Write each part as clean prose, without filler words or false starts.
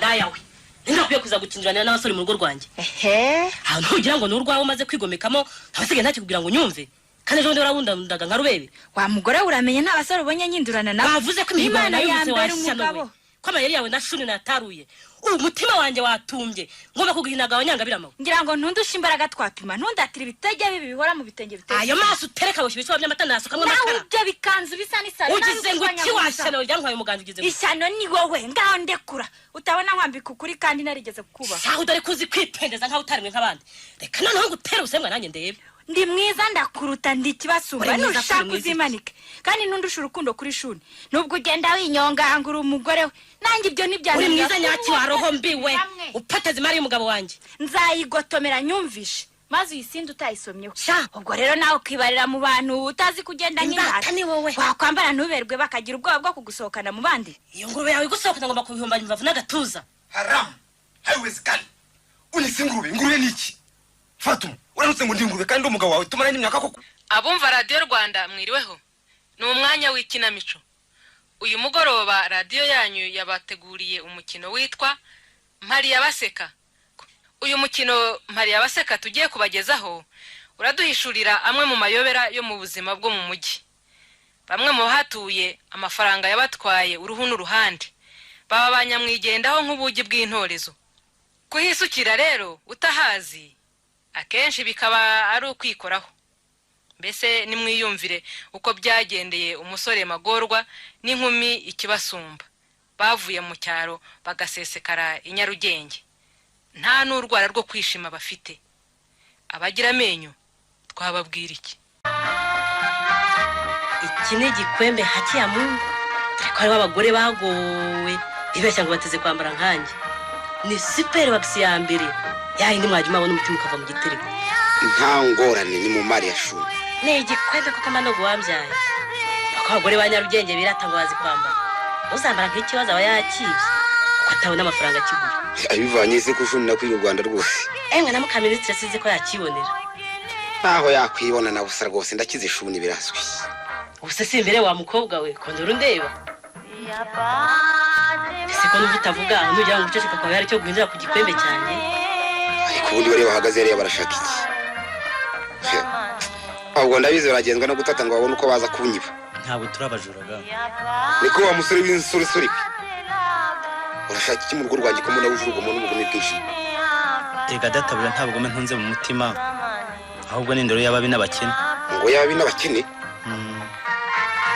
Ndaya we, ntinakwiye kuza gukinjiranira n'abasore mu rugo rwanjye. Ehe. Aho ntugira ngo ni urwawe umaze kwigomekamo, abasigaye ntakikubwira ngo unyumve, kandi ejo bundi warabundabundaga nka rubebe. Wa mugore we, uramenye nta basore ubonye nyindurana nawe. Bavuze ko imihigo yawe Imana nayumvise. yambera Washyano umugabo. we, ko amayeri yawe na shuni nataruye, ubu umutima wanjye watumbye, ngomba kuguhinaga abanyangabirama. Ngira ngo ntundushe imbaraga twapima, ntundatire ibitege bibi bihora mu bitenge biteye. Ayo maso utereka boshye ibishuba by'amata nasukamwe Nawe amakara. ibyo bikanzu bisa n'isaro. Ugize ngo iki? Washyano ryantwaye umuganza, ugize ngo Ishyano ni wowe. Ngaho ndekura, utabona nkwambika ukuri kandi narigeze kukubaha. Shahu, dore ko uzi kwipendeza nkaho utarimwe nk'abandi. Reka noneho ngutere ubusembwa nanjye ndebe. Ndi mwiza, ndakuruta, ndi ikibasumba. Uri mwiza, Nushaka uri mwiza iki? uzimanike, kandi ntundusha urukundo kuri shuni, nubwo ugenda winyonga ngo uri umugore we. Nanjye ibyo Uri ntibyananira. mwiza nyaki wa roho mbi we. Hamwe. Upataza imari y'umugabo wanjye. Nzayigotomera nyumvishe, maze uyisinde utayisomyeho. Sha. Ubwo rero nawe ukibarira mu bantu utazi kugenda Imbata nk'imbata. ni wowe. Wakwambara ntuberwe, bakagira ubwoba bwo kugusohokana mu bandi. Iyo ngurube yawe igusohokana ngomba kubihomba imbavu n'agatuza. Haramu, haiwezekani. Unyise ingurube? Ingurube ni iki? Fatuma, uramutse ngo ndi ingurube kandi ndi umugabo wawe tumaranye imyaka koko? Abumva Radiyo Rwanda, mwiriweho. Ni umwanya w'ikinamico. Uyu mugoroba radiyo yanyu yabateguriye umukino witwa Mpariya Baseka. Uyu mukino Mpariya Baseka tugiye kubagezaho uraduhishurira amwe mu mayobera yo mu buzima bwo mu mujyi. Bamwe mu bahatuye amafaranga yabatwaye uruhu n'uruhande, baba ba nyamwigendaho nk'ubugi bw'intorezo. Kuhisukira rero utahazi akenshi bikaba ari ukwikoraho. Mbese nimwiyumvire uko byagendeye umusore Magorwa n'inkumi Ikibasumba bavuye mu cyaro bagasesekara i Nyarugenge, nta n'urwara rwo kwishima bafite. Abagira amenyo twababwira iki? Iki ni igikwembe haki ya Mungu, dore ko hariho abagore bagowe bibeshya ngo bateze kwambara nkanjye. Ni super wax ya mbere, ya yindi mwajya umabona umutima ukava mu gitereko. Nta ngorane, ni mu mari ya shuri. Ni igikwembe koko, manogo wambyaye, kuko abagore ba Nyarugenge birata ngo bazi kwambara, uzambara nk'ikibazo aba yakibye kuko atabona amafaranga akigura. Abivanye se ku shuri nakwiriye u Rwanda rwose. Emwe, na muka minisitiri asize ko yakibonera. Ntaho yakwibona na busa rwose, ndakize ishuri, birazwi. Ubuse si imbere wa mukobwa we, kondora undeba ese ko numva utavuga? Ntugira ngo uceceka kwawe hari icyo guhindura ku gikwembe cyanjye? Ariko ubundi bariya bahagaze hariya barashaka iki? Ahubwo ndabizi, baragenzwa no gutata ngo babone uko baza kunyiba. Ntabwo turi abajura ga. Niko wa musore w'insoresore we, urashaka iki mu rugo rwanjye, ko mbona wuje urugomo n'ubugome bwinshi? Reka databuja, nta bugome ntunze mu mutima, ahubwo ni indoro y'ababi n'abakene. Ngo y'ababi n'abakene?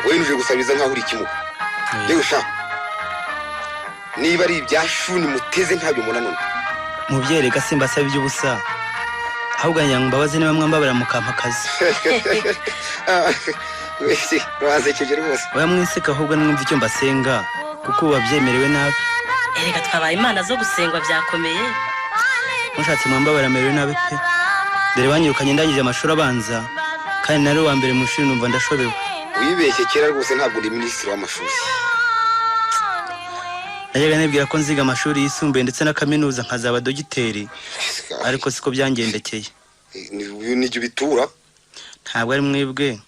Wowe gusabiriza nkaho uri ikimuga. Yewe sha, niba ari ibya shuni muteze, ntabyo mbona none. Mubyeyi, reka simbasaba iby'ubusa, ahubwo ngira ngo mbabaze niba mwambabara mukampa akazi. Wese wasekeje rwose. Oya, mwiseka, ahubwo nimwumva icyo mbasenga, kuko ubu wabyemerewe nabi. Erega twabaye imana zo gusengwa, byakomeye. Mushatse mwambabara, merewe nabi pe. Dore banyirukanye ndangije amashuri abanza, kandi nari uwa mbere mu ishuri. Numva ndashobewe. Wibeshye kera rwose, ntabwo uri minisitiri w'amashuri. Najyaga nibwira ko nziga amashuri yisumbuye ndetse na kaminuza, nkazaba dogiteri, ariko siko byangendekeye. Nijya ubitura. Ntabwo ari mwebwe,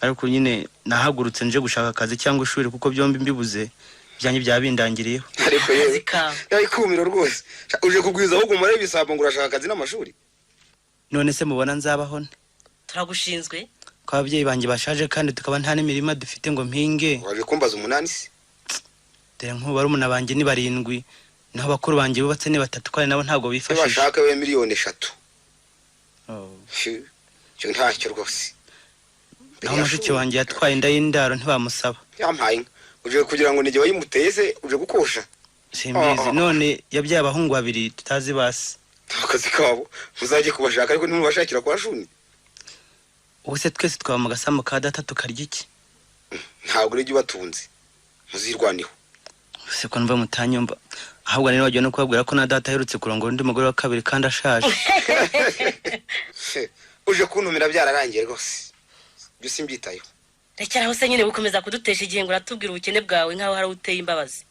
ariko nyine nahagurutse nje gushaka akazi cyangwa ishuri, kuko byombi mbibuze ibyanjye byaba bindangiriyeho. Ariko Akazi yewe kawe. Yayikumiro rwose. Sha, uje kugwiza ahubwo umare ibisambo ngo urashaka akazi n'amashuri. None se mubona nzabaho nte? Turagushinzwe. Ko ababyeyi banjye bashaje, kandi tukaba nta n'imirima dufite ngo mpinge? Waje kumbaza umunani se? Dore nk'ubu barumuna banjye ni barindwi, naho bakuru banjye bubatse ni batatu, kandi nabo ntabwo bifashije. Bashaka we 3 miliyoni. Oh. Icyo ntacyo rwose. Naho mushiki wanjye yatwaye inda y'indaro, ntibamusaba. Yampaye inka, uje kugira ngo nijye wayimuteye se? Uje gukosha? Simbizi. Oh. None yabyaye abahungu babiri tutazi basi. Akazi kabo muzajye kubashaka, ariko ntimubashakira kwa shuni. Ubu se twese twaba mu gasambu ka data tukarya iki? Ntabwo ujya ubatunze, muzirwaneho. Se ko numva mutanyumva? Ahubwo nari wagiye no kubabwira ko na data aherutse kurongora undi mugore wa kabiri kandi ashaje. Uje kuntumira byararangiye rwose, ibyo simbyitayeho. Rekera aho se nyine gukomeza kudutesha igihe ngo uratubwira ubukene bwawe nk'aho hari uteye imbabazi.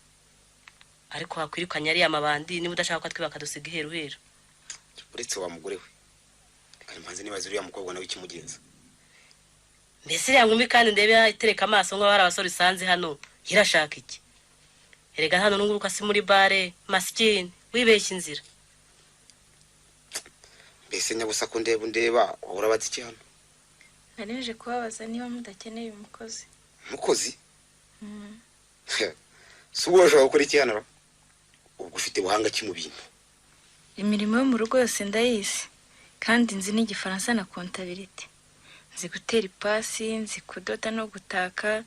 Ariko wakwirukanye ariya mabandi niba udashaka ko atwiba akadusiga iheruheru. Uretse wa mugore we, reka mbanze nibaza uriya mukobwa nawe ikimugenza. Mbese iriya nkumi kandi ndebe itereka amaso nk'aho hari abasore usanze hano, irashaka iki? Erega. Erega hano nunguruka si muri bare, masikini wibeshya inzira. Mbese nyabusa ko ndeba undeba, urabaza iki hano? Nareje kubabaza niba mudakeneye umukozi. Umukozi? Si ubwo washobora gukora iki hano? Ubwo ufite buhanga ki mu bintu? Imirimo yo mu rugo yose ndayizi, kandi nzi n'igifaransa na comptabilité. Nzi gutera ipasi, nzi kudoda no gutaka,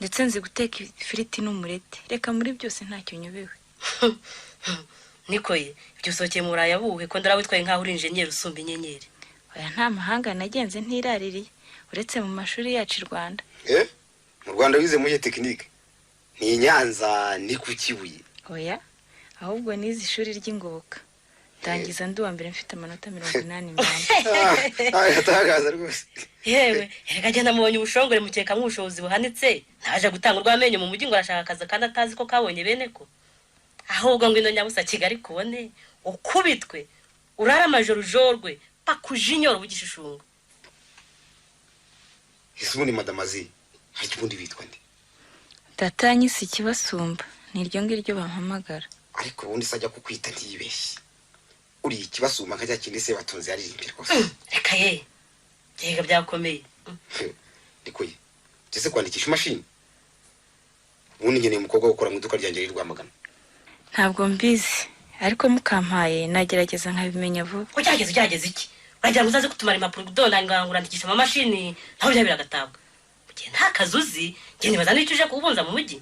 ndetse nzi guteka ifiriti n'umurete. Reka, muri byose ntacyo nyobewe. Nikoye, ibyo usohokeye mu Buraya buhe, ko ndarawitwaye nk'aho uri injeniyeri usumba inyenyeri? Oya, nta mahanga nagenze, ntiraririye, uretse mu mashuri yacu i Rwanda. Eh, mu Rwanda wize muri tekinike? Ni i Nyanza, ni ku Kibuye? Oya, ahubwo nize ishuri ry'ingoboka, ndangiza ndi uwa mbere, mfite amanota 84. Atangaza rwose. Yewe, erega agenda mubonye ubushongore mukekamo ubushobozi buhanitse, ntaje gutanga urw'amenyo mu mujyi ngo arashaka akazi kandi atazi ko kabonye bene ko. Ahubwo ngwino nyabusa Kigali kubone, ukubitwe, urare amajoro, ujorwe pakujinyora ubugishishungo. Ese ubundi madamazi, hari ubundi witwa nde? Data yanyise Ikibasumba, ni iryo ngiryo bampamagara. Ariko ubundi se ajya kukwita ntiyibeshye? Uriya Ikibasumba nka cya kindi se batunze yaririmbye rwose. Reka ye, byega byakomeye. Niko ye, ngeze kwandikisha imashini. Ubundi nkeneye umukobwa wo gukora mu iduka ryanjye riri Rwamagana. Ntabwo mbizi, ariko mukampaye nagerageza nkabimenya vuba. Ugerageza, ugerageza iki? Uragira ngo uzaze kutumara impapuro udondanga ngo urandikisha amamashini, naho bya biragatabwa mu gihe nta kazi uzi. Njye nibaza n'icyo uje kubunza mu mujyi.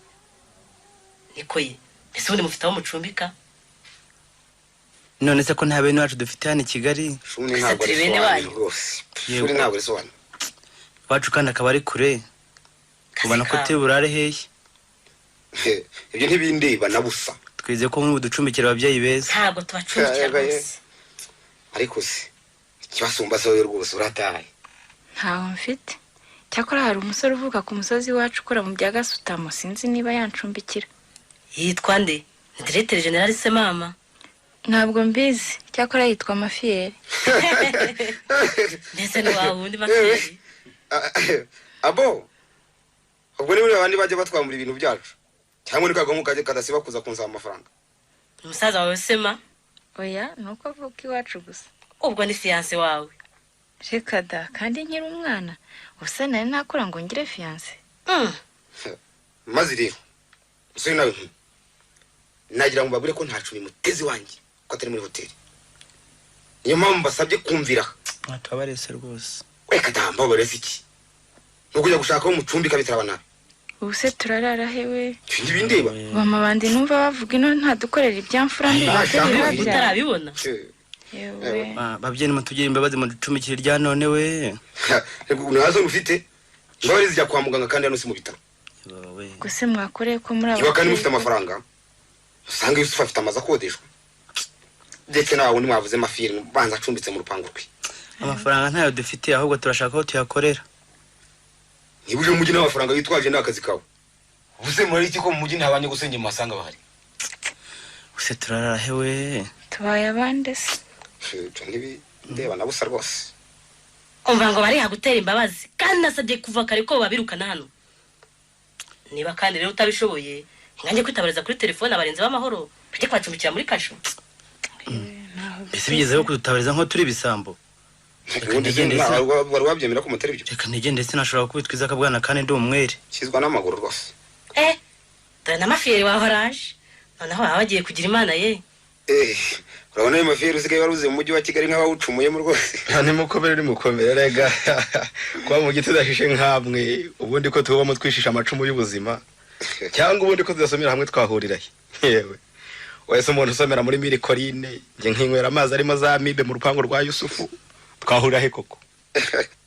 Niko ye, mbese ubundi mufite aho mucumbika? None se ko nta bene wacu dufite hano i Kigali? Shuni, Twese ntabwo turi ari bene sobanyu wanyu. rwose. Yego. Shuni, ntabwo ari sobanyu. Iwacu kandi akaba ari kure. Kazi Ubona ko kawe. turi burare hehe? Ibyo ntibindeba na busa. Twizeye ko muri buducumbikira ababyeyi beza. Ntabwo tubacumbikira Yego, ye. rwose. Ariko se Ikibasumba se wowe rwose urataye? Ntaho mfite. Cyakora hari umusore uvuka ku musozi iwacu ukora mu bya gasutamo, sinzi niba yancumbikira. Yitwa nde? Ni directeur général se mama? Ntabwo mbizi, cyakora yitwa Mafiyeri. Mbese ni wa wundi Mafiyeri? Abo ubwo ni buriya bandi bajya batwambura ibintu byacu, cyangwa ni kagomba kajya kadasiba kuza kunsaba amafaranga? Umusaza wawe sema? Oya, ni uko avuka iwacu gusa. Ubwo ni fiancé wawe? Reka da, kandi nkiri umwana ubusa nari nakura ngo ngire fiancé? Maze rero musore nawe nkumi, nagira ngo mbabwire ko nta cumi mutezi wanjye, ko atari muri hoteli. Niyo mpamvu mbasabye kumvira. Mwatubabarese rwose. Reka tambabarese iki? Ni ukujya gushaka aho mucumbika bitaraba nabi. Ubu se turarara hewe? Ibyo ntibindeba. Mama bandi numva bavuga ino ntadukorera ibyamfura mbi. Ah, baterura shaka. bya Utarabibona. Yewe. Babyeyi, nimutugire imbabazi muducumbikire irya none we. Ntazo ufite imbabazi, zijya kwa muganga kandi hano si mu bitaro. Baba we. Gusa mwakoreye ko muri Niba kandi ababyeyi mufite amafaranga, usanga Yusufu afite amazu akodeshwa, ndetse nawe wundi mwavuze Mafiri banza acumbitse mu rupangu rwe. Amafaranga ntayo dufite, ahubwo turashaka aho tuyakorera. Niba uje mu mujyi n'amafaranga witwaje, ni akazi kawe. Ubuse muri iki ko mu mujyi nta banyagusenge mu masanga bahari? Use turarara hewe? Tubaye abande se? Ibyo ntibindeba na busa rwose. Umva, ngo bariha gutera imbabazi, kandi nasabye kuva kare ko babirukana hano. Niba kandi rero utabishoboye, nganjye kwitabariza kuri telefone abarinzi b'amahoro bajye kubacumbikira muri kasho. Ntaho. Mbese bigezeho kudutabariza nko turi ibisambo? Ubundi se nigende se. wari wabyemera ko mutari ibyo? Reka nigende, sinashobora kubitwiza akabwana kandi ndi umwere. Kizwa n'amaguru rwose. Eh, dore na Mafiyeri wawe araje. Noneho baba bagiye kugira Imana ye. Eh, urabona ayo Mafiyeri usigaye waruze mu mujyi wa Kigali nk'abawucumuyemo rwose. Nimukomere, nimukomere. Rega kuba mu giti tudashishe nk'amwe, ubundi ko tubamo twishisha amacumu y'ubuzima, cyangwa ubundi ko tudasomera hamwe twahurira he? Yewe, wese umuntu usomera muri Mille Collines, njye nkinywera amazi arimo za amibe mu rupangu rwa Yusufu, twahurira he koko?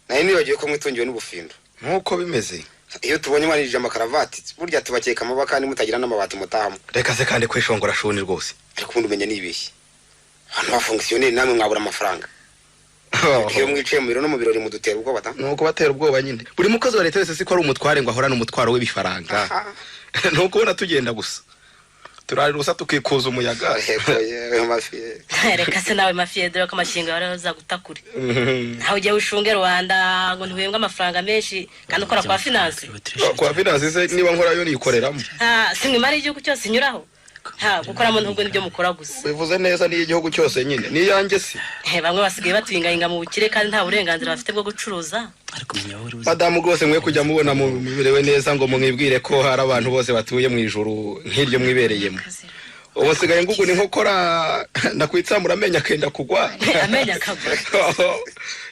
Nari nibagiwe ko mwitungiwe n'ubufindo. Nk'uko bimeze. Iyo tubonye mwanirije amakaravati, burya tubakeka amaba kandi mutagira n'amabati mutahamo. Reka se kandi kwishongora shuni rwose. Ariko ubundi umenya nibeshye, abantu ba fonctionnaire namwe mwabura amafaranga? Iyo mwicaye mu biro no mu birori mudutera ubwoba da. Ni ukubatera ubwoba nyine. Buri mukozi wa leta wese siko ari umutware ngo ahorane umutwaro w'ibifaranga. Ni ukubona tugenda gusa. Turarira ubusa tukikuza umuyaga. Yego yewe mafiye. Reka se nawe mafiye, dore ko amashinga barazagutakure. Nawe ujya wishunge rubanda ngo ntuhembwe amafaranga menshi kandi ukora kwa finance. Kwa finance se niba nkorayo nikoreramo? Ha, si mwe imari y'igihugu cyose inyuraho? Ha, gukoramo ntubwo nibyo mukora gusa. Bivuze neza, niyo igihugu cyose nyine niyanjye si? Bamwe basigaye batuyingayinga mu bukire kandi nta burenganzira bafite bwo gucuruza. Madamu, rwose mwe kujya mubona mumerewe neza ngo mwibwire ko hari abantu bose batuye mu ijuru nk'iryo mwibereyemo. Ubu nsigaye nguguna inkokora nakwitsamura amenyo akenda kugwa. Amenyo akagwa?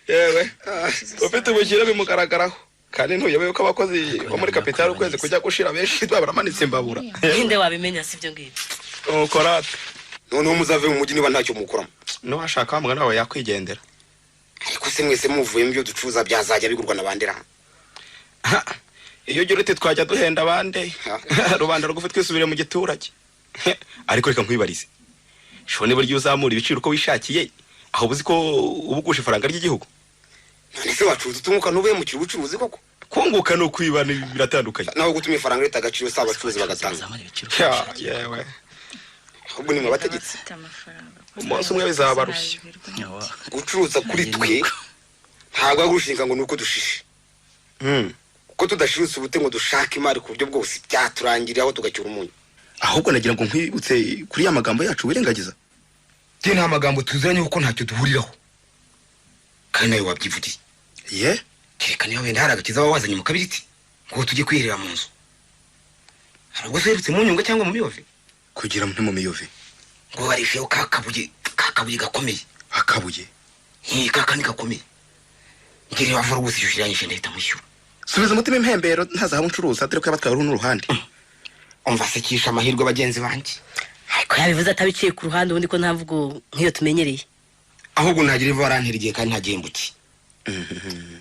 Yewe, ufite ubukire bimugaragaraho, kandi ntuyobewe ko abakozi bo muri kapitali ukwezi kujya gushira benshi baramanitse imbabura. Ninde wabimenya si ibyo ngibyo? Ukora. Noneho muzave mu mujyi niba ntacyo mukoramo. N'uwashaka wa mugani wawe yakwigendera. Ariko se mwese muvuyemo, ibyo ducuruza byazajya bigurwa na bandera? Iyo ugira uti twajya duhenda abande, rubanda rugufi, twisubire mu giturage. Ariko reka nkwibarize shone, buryo uzamura ibiciro uko wishakiye, aho uzi ko uba ugusha ifaranga ry'igihugu? None se wacuruza utunguka ntubehemukire ubucuruzi koko? Kunguka no kwibana biratandukanye. Naho gutuma ifaranga rita agaciro si abacuruzi bagatanga? Ya, yewe. Ahubwo ni mwe abategetsi. Umunsi umwe bizabarushya. Gucuruza kuri twe ntabwo ari urushinga ngo ni uko dushishe, kuko tudashirutse ubute ngo dushake imari ku buryo bwose byaturangiriraho tugacyura umunyu. Ahubwo nagira ngo nkwibutse kuri ya magambo yacu wirengagiza. Njye nta magambo tuziranye kuko ntacyo duhuriraho, kandi nawe wabyivugiye. Ye. Kereka niba wenda hari agakiza waba wazanye mu kabiriti ngo tujye kwiherera mu nzu. Hari ubwo se uherutse mu Nyungwe cyangwa mu Miyove? Kugira ngo mu Miyove? Ngo warisheho ka kabuye, ka kabuye gakomeye. Akabuye? Nti ka kandi gakomeye. Njye rero avura rwose, icyo kiranyishe, ndahita mwishyura. Subiza umutima impembero, ntazahabu ncuruza, dore ko yabatwaye uruhu n'uruhande. Umva sekisha amahirwe bagenzi banjye. Ariko yabivuze atabiciye ku ruhande, ubundi ko nta mvugo nk'iyo tumenyereye. Ahubwo ntagira iva, barantera igihe kandi nta gihembo ki,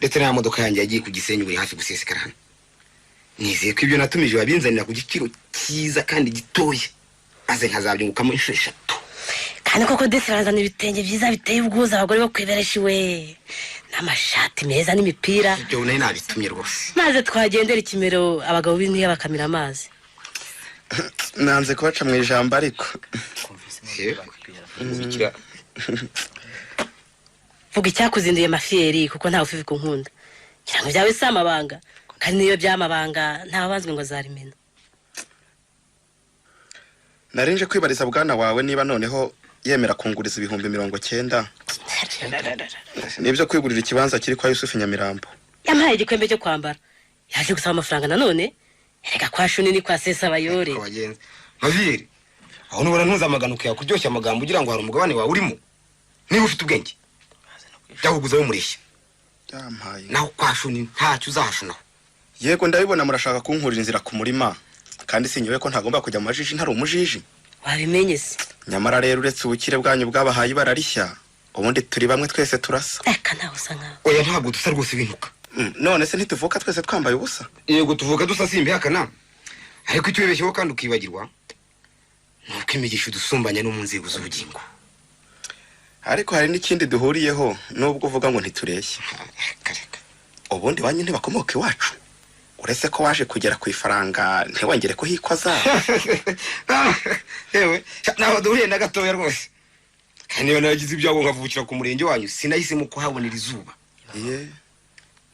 ndetse n'aya modoka yanjye yagiye ku Gisenyi buri hafi gusesekara hano. Nizeye ko ibyo natumije babinzanira ku giciro cyiza kandi gitoya, maze nkazabyungukamo inshuro 3. Kandi koko desi barazana ibitenge byiza biteye ubwuzu abagore bo kwiberesha iwe, n'amashati meza n'imipira. Ibyo nari nabitumye rwose. Maze twagendera ikimero, abagabo b'intiya bakamira amazi. Nanze kubaca mu ijambo ariko Bikira. Vuga icyakuzinduye mafiyeri, kuko ntawe ufifi kunkunda. Ngira ngo byawe si amabanga, kandi niyo by'amabanga ntawabanzwe ngo azarimena. Narinje kwibariza bwana wawe niba noneho yemera kunguriza 90,000, nibyo kwigurira ikibanza kiri kwa Yusufu Nyamirambo. Yampaye igikwembe cyo kwambara, yaje gusaba amafaranga nanone. Erega kwa shuni ni kwa sesa bayore. Abagenzi maviyeri, aho nubona ntuzamaganuka yakuryoshya amagambo ugira ngo hari umugabane wawe urimo. Niba ufite ubwenge byakuguza mureshya. Yampaye. Naho kwa shuni ntacyo uzahashunaho. Yego ndabibona, murashaka kunkurira inzira ku murima, kandi sinyobe ko ntagomba kujya mu majiji ntari umujiji. Wabimenye se? Nyamara rero uretse ubukire bwanyu bwabahaye ibara rishya, ubundi turi bamwe, twese turasa. Reka, ntawe usa nkawe. Oya, ntabwo dusa rwose, bintuka. None se ntituvuka twese twambaye ubusa? Yego, tuvuka dusa simbihakana, ariko icyo wibeshyeho kandi ukibagirwa ni uko imigisha idusumbanya no mu nzego z'ubugingo. Ariko hari n'ikindi duhuriyeho nubwo uvuga ngo ntitureshye. Reka reka. Ubundi banyu ntibakomoka iwacu, uretse ko waje kugera ku ifaranga ntiwongere kuhikoza. Yewe, ntabwo duhuriye na gatoya rwose, kandi niba naragize ibyago nkavukira ku murenge wanyu, sinahisemo kuhabonera izuba. Ye.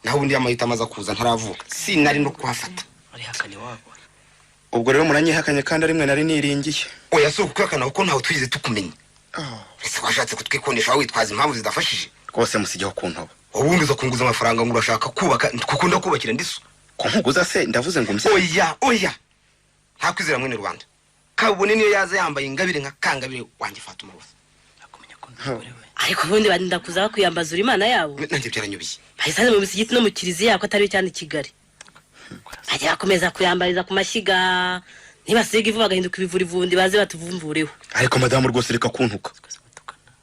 Naho ubundi amahitamo aza kuza ntaravuka sinari no kuhafata. Ubwo rero muranyihakanye kandi ari mwe nari niringiye. Oya, si ukukwihakana kuko ntawe twigeze tukumenya. Ese washatse kutwikundisha wowe witwaza impamvu zidafashije? Rwose musigeho ku ntobo. Ubundi uza kunguza amafaranga ngo urashaka kubaka, kuko ndakubakira ndiso. Ko nkuguza se ndavuze ngo umse? Oya oya, nta kwizera mwene rubanda, kabone niyo yaza yambaye ingabire nka Kangabire wanjye Fatuma rwose. Ariko ubundi barinda kuza bakwiyambazura imana yabo. Nanjye byaranyubiye. Bayisanze mu misigiti no mu kiliziya ko atari cyane i Kigali, bajya bakomeza kuyambariza ku mashyiga, nibasiga ivu bagahinduka ibivurivundi, baze batuvumvureho. Ariko madamu rwose reka kuntuka.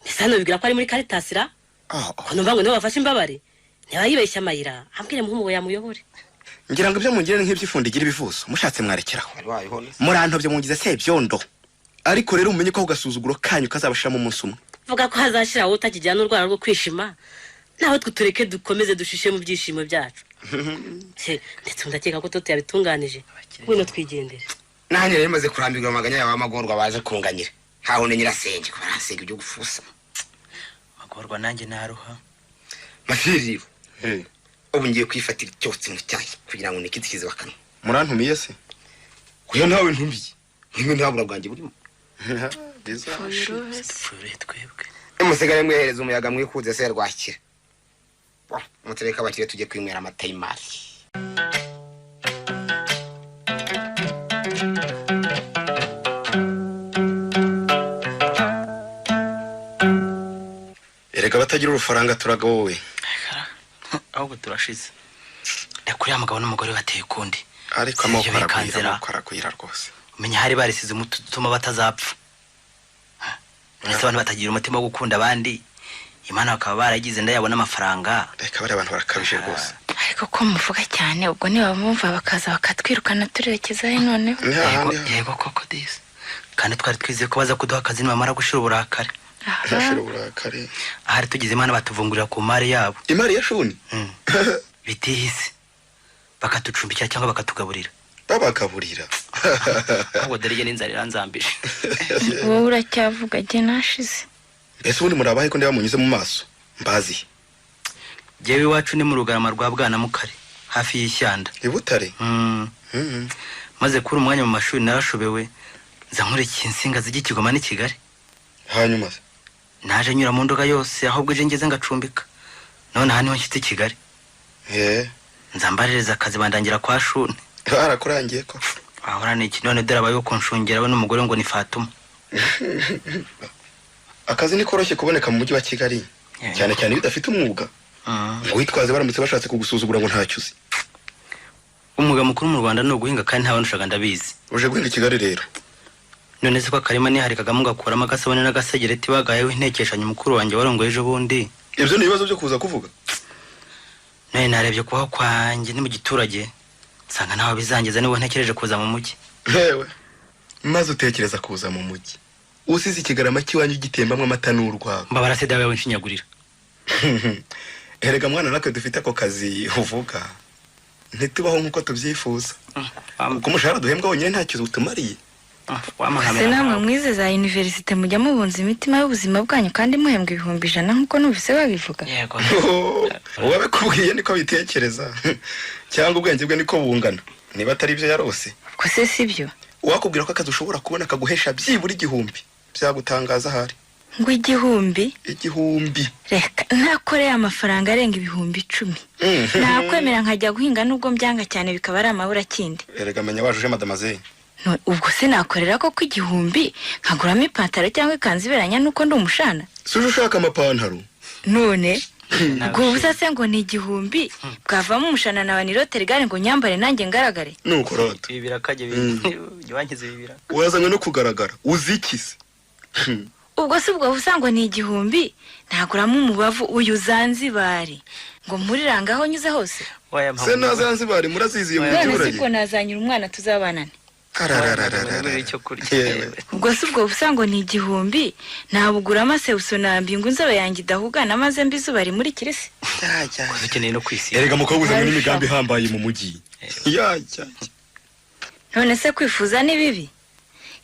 Mbese hano bibwira ko ari muri Caritas ra? Ko numva ngo nibo bafashe imbabare, niba yibeshya amayira ambwire muhungu yamuyobore. Ngira ngo ibyo mungire ni nk'iby'ifundi igira ibivuzo, mushatse mwarekeraho. Wari wayihona. Murantobye mungize sebyondo, ariko rero umenye ko ako gasuzuguro kanyu kazabashiramo umunsi umwe. Vuga ko hazashira wowe utakijyana n'urwara rwo kwishima, nawe twe tureke dukomeze dushishe mu byishimo byacu. He, ndetse ndakeka ko toto yabitunganije. Ngwino twigendere. Nanjye rero maze kurambirwa amaganya yawe amagorwa baje kunganyira. Hahone nyirasenge ko baransega ibyo gufusa. Magorwa nanjye naruha. Mafiri rero. Ubu ngiye kwifatira icyotsi mu cyayi kugira ngo nikizikize bakanwa. Murantumiye se? Oya ntawe ntumiye. Nimwe ntabura bwanjye burimo. Pfuye twebwe. Musigare mwehereza umuyaga mwikuze se rwakira. Mutereka abakire tujye kwinywera amata y'imari. Erega batagira urufaranga turagowe. Ahubwo turashize. Ndakuriya mugabo n'umugore bateye ukundi. Ariko amoko aragwira rwose. Umenya hari barisize umutuma batazapfa. Ese abantu batagira umutima wo gukunda abandi, Imana bakaba baragize ndayabona amafaranga. Reka bari abantu barakabije rwose. Ariko ko muvuga cyane ubwo niba bamumva bakaza bakatwirukana turerekeza he noneho? Yego koko disi. Kandi twari twizeye ko baza kuduha akazi nibamara gushira uburakari. Gushira uburakari. Ahari tugize Imana batuvungurira ku mari yabo. Imari ya shuni? Bitihise. Bakatucumbikira cyangwa bakatugaburira. Babagaburira. Ahubwo dore jye n'inzara iranzambije. Wowe uracyavuga jye nashize. Mbese ubundi murabahe ko ndeba munyuze mu maso? Mbazi. Jyewe iwacu ni mu Rugarama rwa Bwanamukari, hafi y'ishyanda. I Butare? Maze kuri umwanya mu mashuri narashobewe, nza nkurikiye insinga zijya i Kigoma n'i Kigali. Hanyuma se? Naje nyura mu ndoga yose ahubwo ejo ngeze ngacumbika. None aha niho nshyitse i Kigali. Nza mbarereza akazi bandangira kwa Shuni. Barakurangiye ko. Ahora ni iki none dore abayo kunshungera we n'umugore ngo ni Fatuma. Akazi ni koroshye kuboneka mu mujyi wa Kigali. Cyane cyane iyo udafite umwuga. Ngo witwaze baramutse bashatse kugusuzugura ngo ntacyo uzi. Umwuga mukuru mu Rwanda ni uguhinga kandi nta wanushaga ndabizi. Uje guhinga i Kigali rero. None se ko akarima niharikaga mugakuramo agasabune n'agasegereti bagayeho intekeshanyo mukuru wanjye warongoye ejo bundi. Ibyo ni ibibazo byo kuza kuvuga. None narebye kubaho kwanjye ni mu giturage nsanga ntaho bizangeza niba ntekereje kuza mu mujyi. Yewe. Maze utekereza kuza mu mujyi. Usize ikigarama cy'iwanyu gitembamwe amata n'urwagwa. Mbabara se dawe winshinyagurira. Erega mwana natwe dufite ako kazi uvuga. Ntitubaho nkuko tubyifuza. Kuko umushahara duhembwa wonyine ntacyo utumariye. Se namwe mwize za universite mujya mubunza imitima y'ubuzima bwanyu kandi muhembwa 100,000 nkuko numvise babivuga. Yego. Uwabikubwiye niko bitekereza. Cyangwa ubwenge bwe niko bungana. Niba atari ibyo yarose. Ubwo se sibyo? Uwakubwira ko akazi ushobora kubona kaguhesha byibura 1000 byagutangaza ahari. Ngo 1000? 1000. Reka ntakoreye amafaranga arenga 10,000. Nakwemera nkajya guhinga nubwo mbyanga cyane bikaba ari amabura kindi. Erega menya wajuje madamazelle. No, ubwo se nakorera koko 1000 nkaguramo ipantaro cyangwa ikanzu iberanya nuko ndi umushana? Suje ushaka amapantaro. None ubwo busa se ngo ni 1000 bwavamo umushana na banirote gare ngo nyambare nanjye ngaragare. Nuko rota. Ibi birakajye biwankize ibi biraka. Wazanywe no kugaragara uzikise. Ubwo se ubwo busa ngo ni 1000 naguramo umubavu uyu Zanzibari ngo muriranga aho nyuze hose. Se na Zanzibari muraziziye mu giturage. None siko nazanyira umwana tuzabanane. Ubwo se ubwo busa ngo ni 1000 nabuguramo se usonambi ngo inzobe yanjye idahugana maze mbi izuba rimurikire se. Ukeneye no kwisiga. Erega mukobwa uzanye n'imigambi ihambaye mu mujyi. None se kwifuza ni bibi?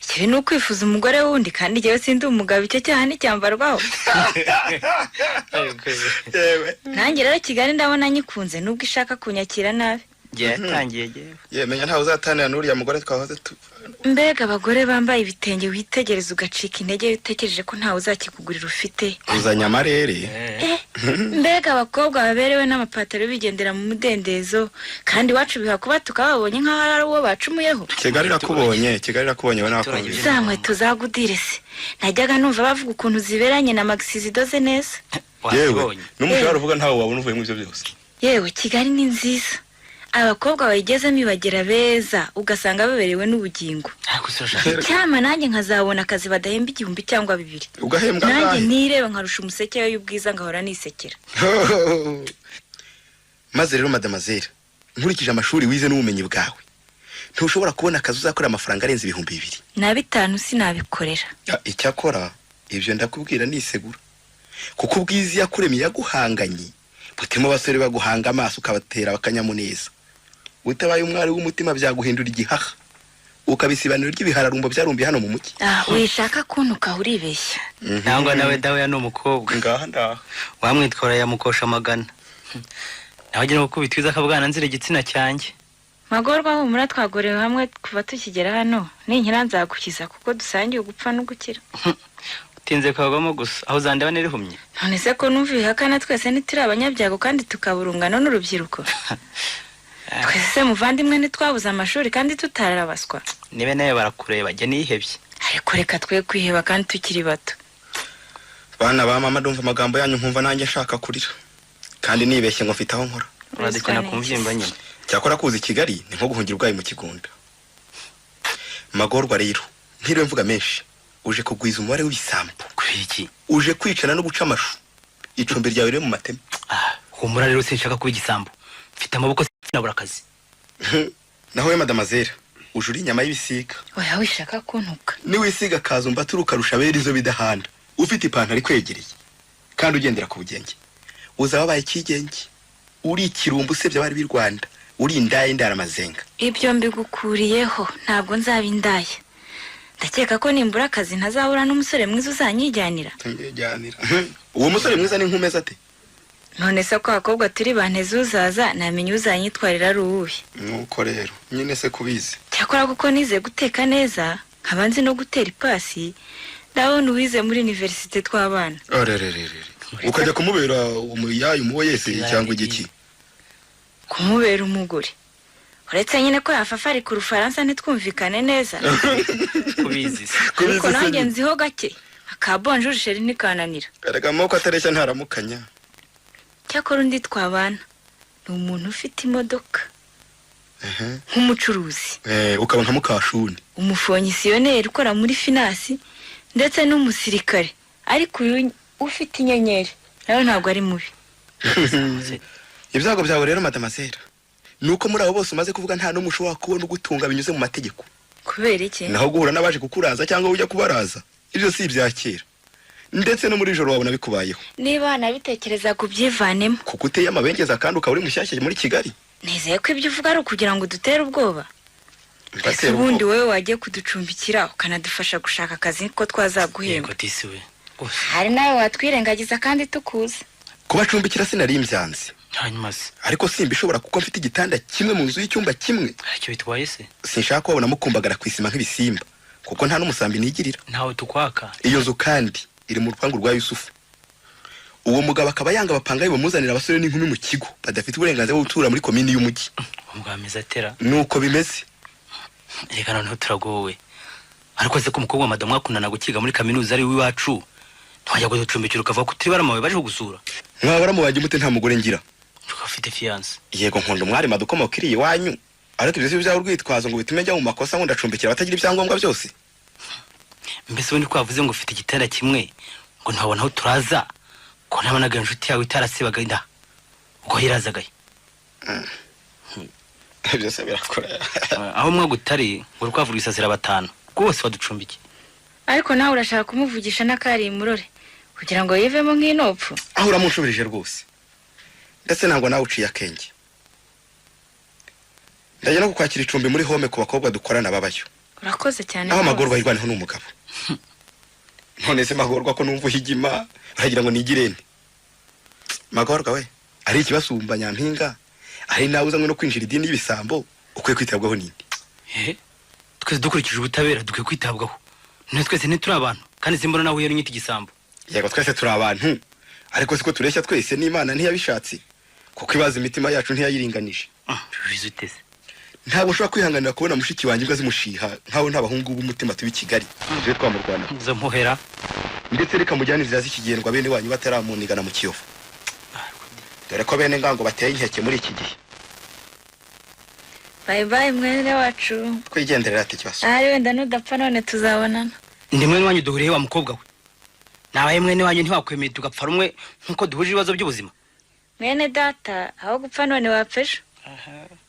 Ikibi ni ukwifuza umugore wundi kandi jyewe sindi umugabo icyo cyaha nticyambarwaho. Nanjye rero Kigali ndabona nyikunze nubwo ishaka kunyakira nabi. Yatangiye jewe. Ye menya ntawe uzatanira n'uriya mugore twahoze tu. Mbega abagore bambaye ibitenge witegereza ugacika intege witekereje ko ntawe uzakikugurira ufite. Uzanya amarere. Mbega abakobwa baberewe n'amapataro bigendera mu mudendezo kandi iwacu biha kuba tukababonye nkaho ari uwo bacumuyeho. Kigali irakubonye, Kigali irakubonye we nakubonye. Za nkweto za gudire se. Najyaga numva bavuga ukuntu ziberanye na maxi zidoze neza. Yewe, n'umushahara uvuga ntawe wabona uvuye mu ibyo byose. Yewe Kigali ni nziza. Abakobwa bayigezemo ibagera beza ugasanga baberewe n'ubugingo. Cyama nanjye nkazabona akazi badahemba 1000 cyangwa 2000. Ugahembwa nanjye nireba nkarusha umuseke y'ubwiza ngahora nisekera. Maze rero madamazelle, nkurikije amashuri wize n'ubumenyi bwawe, ntushobora kubona akazi uzakora amafaranga arenze 2000. Na 5 sinabikorera. Icyakora ibyo ndakubwira nisegura. Kuko ubwiza yakuremye yaguhanganye, butimo abasore baguhanga amaso ukabatera bakanyamuneza. Utabaye umwari w'umutima byaguhindura igihaha. Ukaba isibaniro ry'ibihararumbo byarumbiye hano mu mujyi. Ah, wishaka kuntuka, uribeshya. Nangwa nawe dawe ya ni umukobwa. Ngaha ndaha. Wamwitwara yamukosha amagana, nawe agira ngo kubitwiza akabwana nzira igitsina cyanjye. Magorwa, humura, twagorewe hamwe kuva tukigera hano. Ninkira nzagukiza kuko dusangiye ugupfa no gukira. Utinze kagwamo gusa, aho uzandeba nirihumye. None se ko numva ibihakana, twese ntituri abanyabyago kandi tukaba urungano n'urubyiruko twese se muvandimwe? Ntitwabuze amashuri kandi tutarabaswa? Nibe nawe barakureba, jya nihebye. Ariko reka twe kwiheba kandi tukiri bato. Bana ba mama, ndumva amagambo yanyu nkumva nanjye nshaka kurira, kandi nibeshye ngo mfite aho nkora. Uradukina ku mbyimba nyine. Cyakora kuza i Kigali ni nko guhungira ubwayi mu kigunda. Magorwa rero, ntiriwe mvuga menshi, uje kugwiza umubare w'ibisambo. Kuri iki? Uje kwicana no guca amashu. Icumbi ryawe riri mu mateme. Ah, humura rero, sinshaka kuba igisambo, mfite amaboko, sinabura akazi. Naho we madamazera, uje uri inyama y'ibisiga. Oya, wishaka kuntuka. Niwisiga kazumba turuka rushabera izo bidahanda, ufite ipantaro ikwegereye kandi ugendera ku bugenge, uzaba wabaye ikigenge, uri ikirumbo usebya abari b'i Rwanda, uri indaya indaramazenga. Ibyo mbigukuriyeho, ntabwo nzaba indaya. Ndakeka ko nimbura akazi ntazahura n'umusore mwiza uzanyijyanira. Tujyanira uwo musore mwiza ni nkumeza ate? None se ko abakobwa turi banteze, uzaza namenya uzanyitwarira ari uwuhe? Nuko rero nyine se kubizi. Cyakora kuko nize guteka neza, nkaba nzi no gutera ipasi, ndabona uwize muri université tw'abana. Arererere, ukajya kumubera umuyayi umuwo yese cyangwa igiki? Kumubera umugore, uretse nyine ko yafafarika urufaransa ntitwumvikane neza. Kubizi se? Ariko nanjye nziho gake, aka bonjour chéri ntikananira. Erega amaboko atareshya ntaramukanya. Cyakora undi twabana ni umuntu ufite imodoka, nk'umucuruzi. Ukaba nka mukashuni. Umufonctionnaire ukora muri finance, ndetse n'umusirikare, ariko uyu ufite inyenyeri nawe ntabwo ari mubi. Ibyago byawe rero madamazera, ni uko muri abo bose umaze kuvuga nta n'umwe ushobora kubona ugutunga binyuze mu mategeko. Kubera iki? Naho guhura n'abaje kukuraza cyangwa ujya kubaraza, ibyo si ibya kera, ndetse no muri ijoro wabona bikubayeho. Niba wanabitekereza kubyivanemo. Kuko uteye amabengeza kandi ukaba uri mushyashya muri Kigali. Nizeye ko ibyo uvuga ari ukugira ngo udutere ubwoba. Ese Mbatera ubundi ubwoba? wowe wagiye kuducumbikira ukanadufasha gushaka akazi, ko twazaguhemba? Yego disi we rwose. Hari nawe watwirengagiza kandi tukuzi. Kubacumbikira sinari mbyanze. Hanyuma se? Ariko simbishobora kuko mfite igitanda kimwe mu nzu y'icyumba kimwe. Ntacyo bitwaye se? Sinshaka kubabona mukumbagara ku isima nk'ibisimba, kuko nta n'umusambi nigirira. Ntawe tukwaka. Iyo nzu kandi iri mu rupangu rwa Yusufu. Uwo mugabo akaba yanga abapangayi bamuzanira abasore n'inkumi mu kigo badafite uburenganzira bwo gutura muri komini y'umujyi. Uwo mugabo ameze atera? Nuko bimeze. Reka noneho turagowe. Ariko se ko umukobwa wa madamu mwakundana gukiga muri kaminuza ari iwacu, ntiwajya kuducumbikira ukavuga ko turi baramawe baje kugusura? Mwaba baramubange mute? Nta mugore ngira. Ufite fiancée? Yego, nkunda umwari madukomoka iriya iwanyu, ariko ibyo si byo byaba urwitwazo ngo bitume njya mu makosa ngo ndacumbikira abatagira ibyangombwa byose. Mbese ubundi ko wavuze ngo ufite igitanda kimwe, ngo ntiwabona aho turaza, ko nabonaga inshuti yawe itarasibaga inda ubwo yirazagaye? Byose birakora. Aho mwagutari ngo urukwavu rwisasira batanu, rwose waducumbikiye. Ariko nawe urashaka kumuvugisha n'akari imurore kugira ngo yivemo nk'inopfu. Aho uramunshubirije rwose, ndetse ntabwo nawe uciye akenge. Ndajya no kukwakira icumbi muri home ku bakobwa dukorana babayo. Urakoze cyane Aho rwose. Magorwa yirwaneho n'umugabo. None se Magorwa, ko numva uhigima, uragira ngo nigire nte? Magorwa we, ari ikibasumba nyampinga, ari nawe uzanywe no kwinjira idini y'ibisambo, ukwiye kwitabwaho n'indi. Eh, twese dukurikije ubutabera dukwiye kwitabwaho. None twese ntituri abantu? Kandi simbona nawe yari unyita igisambo. Yego, twese turi abantu, ariko siko tureshya twese. N'Imana ntiyabishatse, kuko ibaza imitima yacu ntiyayiringanije. Bizi uteze? Ntabwo ushobora kwihanganira kubona mushiki wanjye imbwa zimushiha nkaho nta bahungu b'umutima tuba i Kigali tube twamurwana. Izo mpuhera. Ndetse reka mujyane inzira z'ikigendwa bene wanyu bataramunigana mu Kiyovu, dore ko bene ngango bateye inkeke muri iki gihe. Bye bye, mwene wacu. Twigenderera ati ikibazo. Ahari wenda nudapfa none tuzabonana. Ndi mwene wanyu duhuriye, wa mukobwa we. Nabaye mwene wanyu, ntiwakwemeye tugapfa rumwe nk'uko duhuje ibibazo by'ubuzima? Mwene data, aho gupfa none wapfa ejo.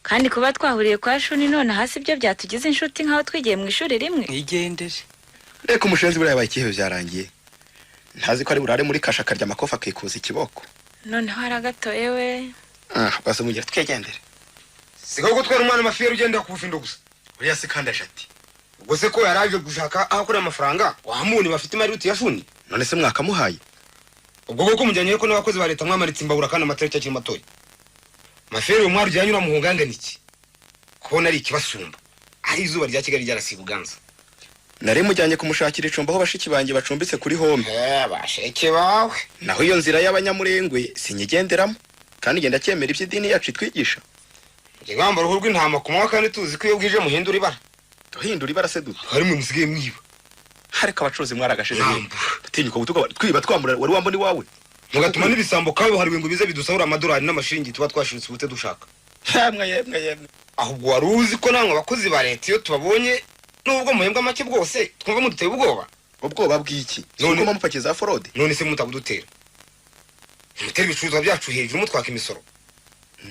Kandi kuba twahuriye kwa Shuni none hasi ibyo byatugize inshuti nk'aho twigiye mu ishuri rimwe? Mwigendere. Reka umushenzi, buriya yabaye ikihebe byarangiye. Ntazi ko ari burare muri kasha akarya amakofa akikuza ikiboko. Noneho aragatoye we. Ah, basi mugira twigendere. Sigaho gutwara umwana amafiyeri ugendera ku bufindo gusa. Uriya se kandi aje ati? Ubwo se ko yaraje gushaka aho akorera amafaranga, wahamuni bafite imari ya shuni? None se mwakamuhaye? Ubwo koko mujyanye ko n'abakozi ba leta mwamaritse imbabura kandi amatara akiri matoya. Mafere uyu mwari ujyanye uramuhungangana iki? Kubona ari ikibasumba, ari izuba rya Kigali ryarasiye Buganza. Nari mujyanye kumushakira icumbi aho bashiki banjye bacumbitse kuri home. Basheke bawe. Naho iyo nzira y'abanyamurengwe sinyigenderamo, kandi ngenda cyemera iby'idini yacu itwigisha. Njye mwambara uruhu rw'intama ku manywa kandi tuzi ko iyo bwije muhindura ibara. Duhindura ibara se dute? Hari mwe musigaye mwiba. Hareka abacuruzi mwaragashize. Tinyuka gutuka twiba twambura wari wambona iwawe. Mugatuma n'ibisambo kabuhariwe ngo bize bidusahura amadolari n'amashiringi tuba twashiritse ubute dushaka. Yemwe yemwe yemwe. Ahubwo wari uzi ko namwe abakozi ba leta iyo tubabonye nubwo muhembwa make bwose twumva muduteye ubwoba. Ubwoba bw'iki? None mupakiza forode? None se mutabudutera? Mutera ibicuruzwa byacu hejuru mutwaka imisoro.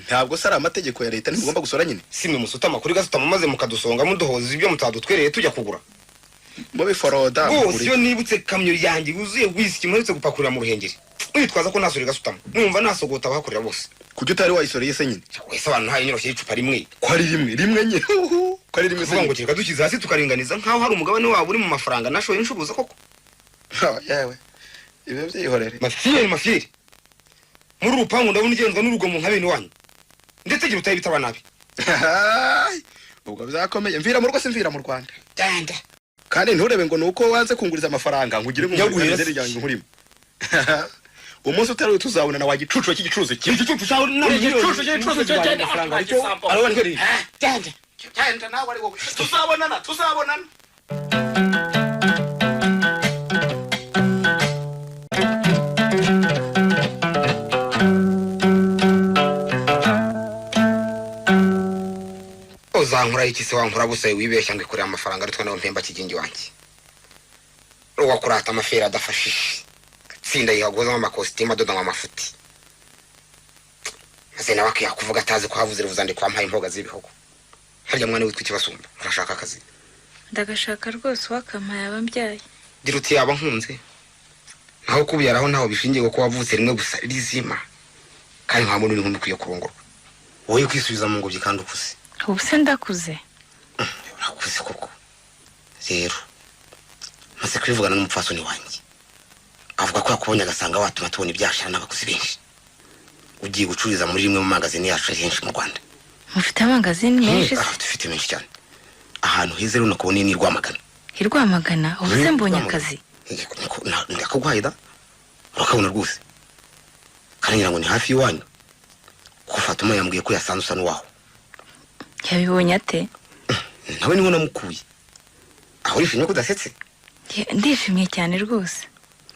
Ntabwo se ari amategeko ya leta ntimugomba gusora nyine? Simwe musutama kuri gasutama maze mukadusonga muduhoza ibyo mutadutwereye tujya kugura. Mubiforoda. Rwose iyo nibutse kamyo yanjye yuzuye wisiki mperutse gupakurira mu Ruhengeri, mwitwaza ko nasore gasutama, numva nasogota abahakorera bose. Kuki utari wayisoreye se nyine? Wese abantu ntaye inyoroshye y'icupa rimwe. Ko ari rimwe rimwe nyine. Ko ari rimwe se. Ngo kereka dushyize hasi tukaringaniza nkaho hari umugabane wabo uri mu mafaranga nashoye nshubuza koko. Yewe ibyo byihorere. Mafiyeri mafiyeri. Muri urupangu ndabona ugenzwa n'urugomo nka bene wanyu. Ndetse gira utaye bitaba nabi. Ubwo bizakomeye. Mvira mu rugo se mvira mu Rwanda. Danda. Kandi nturebe ngo nuko wanze kunguriza amafaranga ngugire ngo ngurire ryanjye nkurimo. Umunsi utari tuzabona na wagicucu cy'igicuruzo kimwe. Igicucu cyawe na igicucu cy'igicuruzo cyo cyane amafaranga aricyo arabona ko danda. Cyenda nawe ari wowe. Tuzabonana tuzabonana. Uzankura iki se wankura busa wibeshya ngo ikorera amafaranga ariko nawe mpemba kigingi wanjye. Ruwakurata amafera adafashije. Tsinda yihagozamo amakositimu adoda ngo amafuti. Maze nawe akiyakuvuga atazi ko havuze ruvuzandiko wampaye imboga z'ibihugu. Harya mwana witwa ikibasumba urashaka akazi? Ndagashaka rwose wakampaye abambyaye. Gira uti yaba nkunze. Naho kubyaraho ntaho bishingiye kuko wavutse rimwe gusa rizima. Kandi nta muntu uri nkwiye kurongorwa. Wowe kwisubiza mu ngobyi kandi ukuze. Ubu se ndakuze? Urakuze koko. Rero maze kwivugana n'umupfasoni wanjye. Avuga ko yakubonye agasanga watuma tubona ibyashara n'abakuzi benshi. Ugiye gucururiza muri rimwe mu magazini yacu henshi mu Rwanda. Mufite amagazini menshi? Dufite menshi cyane. Ahantu heza rero nakubonye ni Rwamagana. I Rwamagana? Ubu se mbonye akazi? Ndakaguhaye da. Urakabona rwose. Kandi ngira ngo ni hafi y'iwanyu. Kuko Fatuma yambwiye ko yasanze usa n'uwaho. Yabibonye ate? Nawe niho namukuye. Aho urishimye ko udasetse? Ndishimye cyane rwose.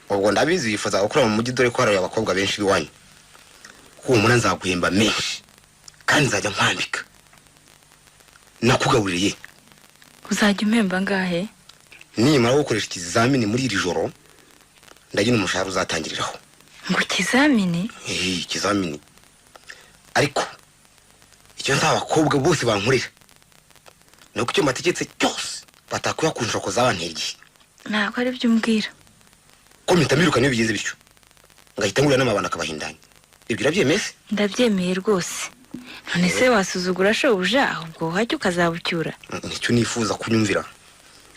Ubwo ndabizi wifuza gukora mu mujyi dore ko hari abakobwa benshi b'iwanyu. Humura nzaguhemba menshi kandi nzajya nkwambika. Nakugabuririye. Uzajya umpemba ngahe? Nimara gukoresha ikizamini muri iri joro ndagira umushahara uzatangiriraho. Ngo ikizamini? Ikizamini. Ariko icyo nta abakobwa bose bankorera nuko icyo mbategetse cyose batakuya ku nshoko zabantera igihe. Ntabwo ari byo umbwira. Ko mpita mbiruka niyo bigenze bityo ngahita ngurira n'amabana akabahindanya. Ibyo urabyemeye se? Ndabyemeye rwose. None se wasuzugura shobuja ahubwo wajya ukazabucyura? Nicyo nifuza kunyumvira.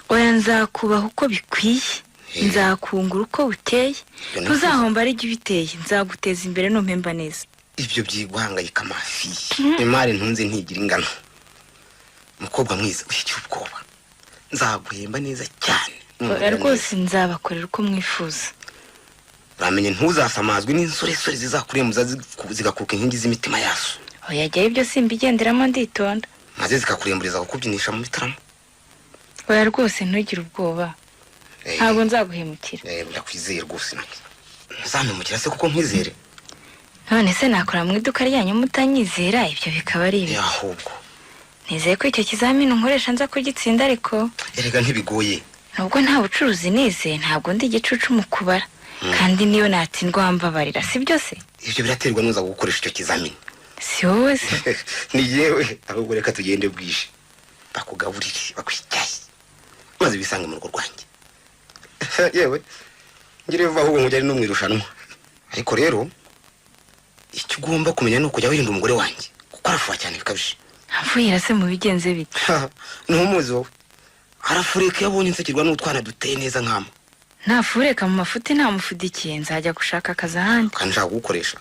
Oya nzakubaha uko bikwiye, nzakungura uko bukeye, ntuzahomba ari jye ubiteye, nzaguteza imbere numpemba neza. Ibyo byiguhangayika amafi. Imari ntunze ntigira ingano. Mukobwa mwiza ushyikira ubwoba. Nzaguhemba neza cyane. Oya rwose nzabakorera uko mwifuza. Uramenye ntuzasamazwe n'insoresore zizakurembuza zigakuka inkingi z'imitima yazo. Oya jyayo ibyo simbigenderamo nditonda. Maze zikakuremburiza kukubyinisha mu bitaramo. Oya rwose ntugire ubwoba. Ntabwo nzaguhemukira. Ndakwizeye rwose nanjye. Ntuzampemukira se kuko nkwizere? None se nakora mu iduka ryanyu mutanyizera ibyo bikaba ari ibi? Ahubwo nizeye ko icyo kizamini nkoresha nza kugitsinda ariko. Erega ntibigoye. Nubwo nta bucuruzi nize ntabwo ndi igicucu mu kubara. Kandi niyo natsindwa wambabarira si byo se? Ibyo biraterwa n'uza gukoresha icyo kizamini. Si wowe se? Ni yewe. Ahubwo reka tugende bwije. Bakugaburire bakwicaye. Maze bisange mu rugo rwanjye. Yewe ngire vuba ahubwo nkujya ari no mu irushanwa. Ariko rero icyo ugomba kumenya ni ukujya wirinda umugore wanjye kuko arafuha cyane bikabije. Amfuhira se mu bigenze bite? Ntumuzi wowe. Arafureka iyo abonye nsekirwa n'utwana duteye neza nkama. Nafureka mu mafuti ntamufudikiye, nzajya gushaka akazi ahandi. Kandi nshaka kugukoresha.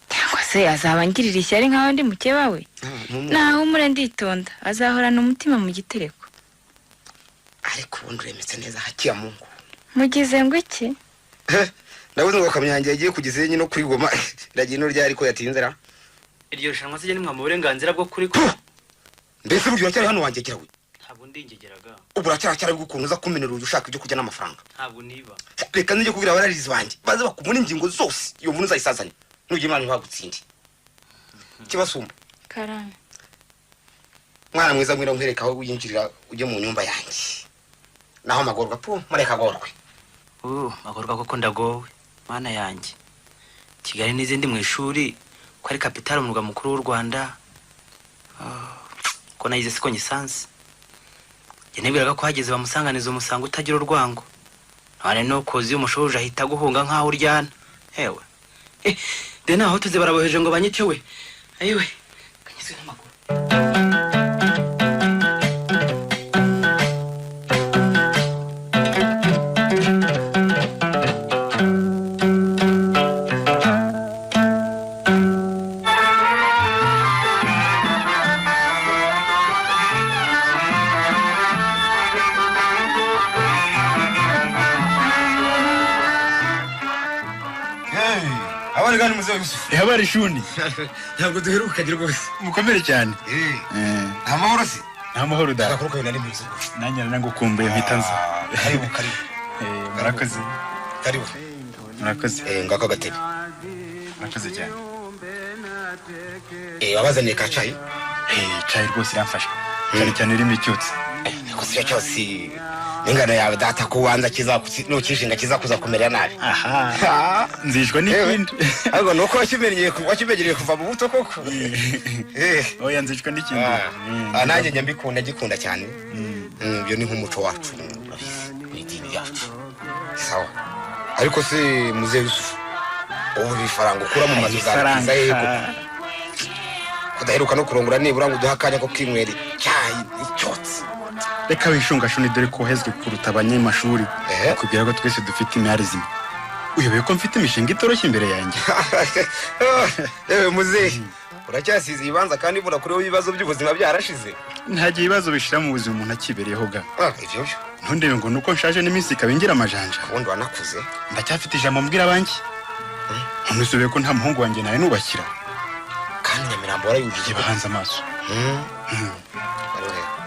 Cyangwa se azaba angirira ishyari nk'aho ndi mukeba we. Naho umure nditonda, azahorana umutima mu gitereko. Ariko ubundi uremetse neza hakiya Mungu. Mugize ngo iki? Ndabuze ngo kamyange yagiye ku Gisenyi no kuri Goma. Iragiye ino ryari ko yatinze ra? Iryo rushanwa se nimwa mu burenganzira bwo kuri ko. Mbese buryo uracyari hano wanjye kirawe? Ntabwo ndingegeraga. Ubu uracyari ukuntu uza kumenera urugi ushaka ibyo kurya n'amafaranga. Ntabwo niba. Reka nzijye kubwira abararizi banjye baze bakubona ingingo zose iyo mvune uzayisazanye. Nujya Imana ntibagutsinde. Kibasumba. Karame. Mwana mwiza ngwino nkwereka aho winjirira ujye mu nyumba yanjye. Naho amagorwa po mureka agorwe. Magorwa koko ndagowe mana yanjye. Kigali n'izindi mu ishuri ko ari kapitale umurwa mukuru w'u Rwanda. Ko nayize siko nyisanze. Njye nibwiraga ko hageze bamusanganiza umusango utagira urwango. None no kozi umushoje ahita guhunga nkaho uryana. Hewe. De naho tuze baraboheje ngo banyice we. Ayiwe. Kanyizwe n'amaguru. Habari shuni. Ntabwo duheruka rwose. Mukomere cyane. Nta mahoro se? Nta mahoro da. Agakuru kawe nari mbizi. Nanjye nangukumbuye mpita nza. Karibu karibu. Murakoze. Karibu. Murakoze. Ngako agatebe. Murakoze cyane. Wabazaniye ka cayi? Cayi rwose iramfasha. Cyane cyane irimo icyotsi. Niko si cyotsi. Ingano yawe data ko wanza nukishinga kizakuza kumerera nabi. Aha. Nzishwa n'ikindi. Ariko nuko wakimenyereye kuva mu buto koko. Oya nzishwa n'ikindi. Nanjye njya mbikunda gikunda cyane. Ibyo ni nk'umuco wacu urabizi, ni idini yacu. Sawa. Ariko se muzehe Yusufu, ubu ibifaranga ukura mu mazu za yego. Kudaheruka no kurongora nibura ngo uduhe akanya ko kwinywera icyayi n'icyotsi. Reka wishunga shuni dore ko hezwe kuruta abanyamashuri. Kubwira ko twese dufite imari zimwe. Uyobewe ko mfite imishinga itoroshye imbere yanjye. Muzehe, uracyasize ibibanza kandi ibura kuri wowe ibibazo by'ubuzima byarashize. Nta gihe ibibazo bishira mu buzima umuntu akibereyeho ga. Ibyo byo. Ntundebe ngo nuko nshaje n'iminsi ikaba ingira amajanja. Ubundi wanakuze. Ndacyafite ijambo mbwira abanjye. Ntusubiye ko nta muhungu wanjye nawe nubakira. Kandi Nyamirambo warayujije bahanze amaso.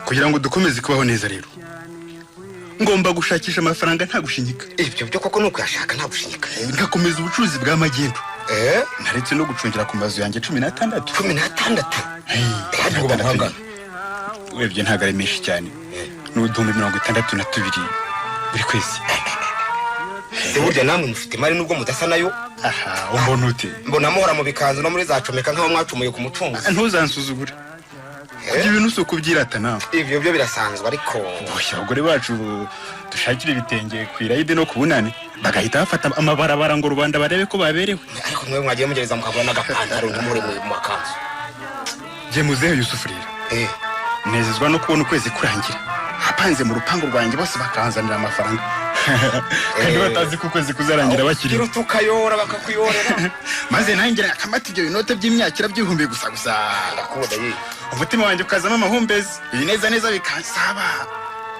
Kugira ngo dukomeze kubaho neza rero ngomba gushakisha amafaranga nta gushinyika. Ibyo byo koko nuko yashaka nta gushinyika. Ngakomeza ubucuruzi bwa magendu. Naretse no gucungira ku mazu yanjye 16. 16. Ntabwo bamuhangana. Urebye ntabwo ari menshi cyane. Ni 62,000 buri kwezi. Se burya namwe mufite imari nubwo mudasa nayo? Aha, umbona ute? Mbona muhora mu bikanzu no muri zacomeka nkaho mwacumuye ku mucunguzi. Ntuzansuzugure. Ibintu si ukubyirata nawe. Ibyo byo birasanzwe ariko boshye abagore bacu dushakira ibitenge ku irayide no ku bunani bagahita bafata amabarabara ngo rubanda barebe ko baberewe. Ariko mwe mwagiye mugereza mukagura n'agapantaro ntimure mu makanzu. Jye muzehe Yusufu rero. Nezezwa no kubona ukwezi kurangira apanze mu rupangu rwanjye bose bakanzanira amafaranga. Kandi batazi ko ukwezi kuzarangira bakiri. Tukayora bakakuyorera. Maze nanjye akamata ibyo binote by'imyakira by'ibihumbi gusa gusa. Ndakubona ye. Umutima wanjye ukazamo amahumbezi. Ibineza neza bikansaba.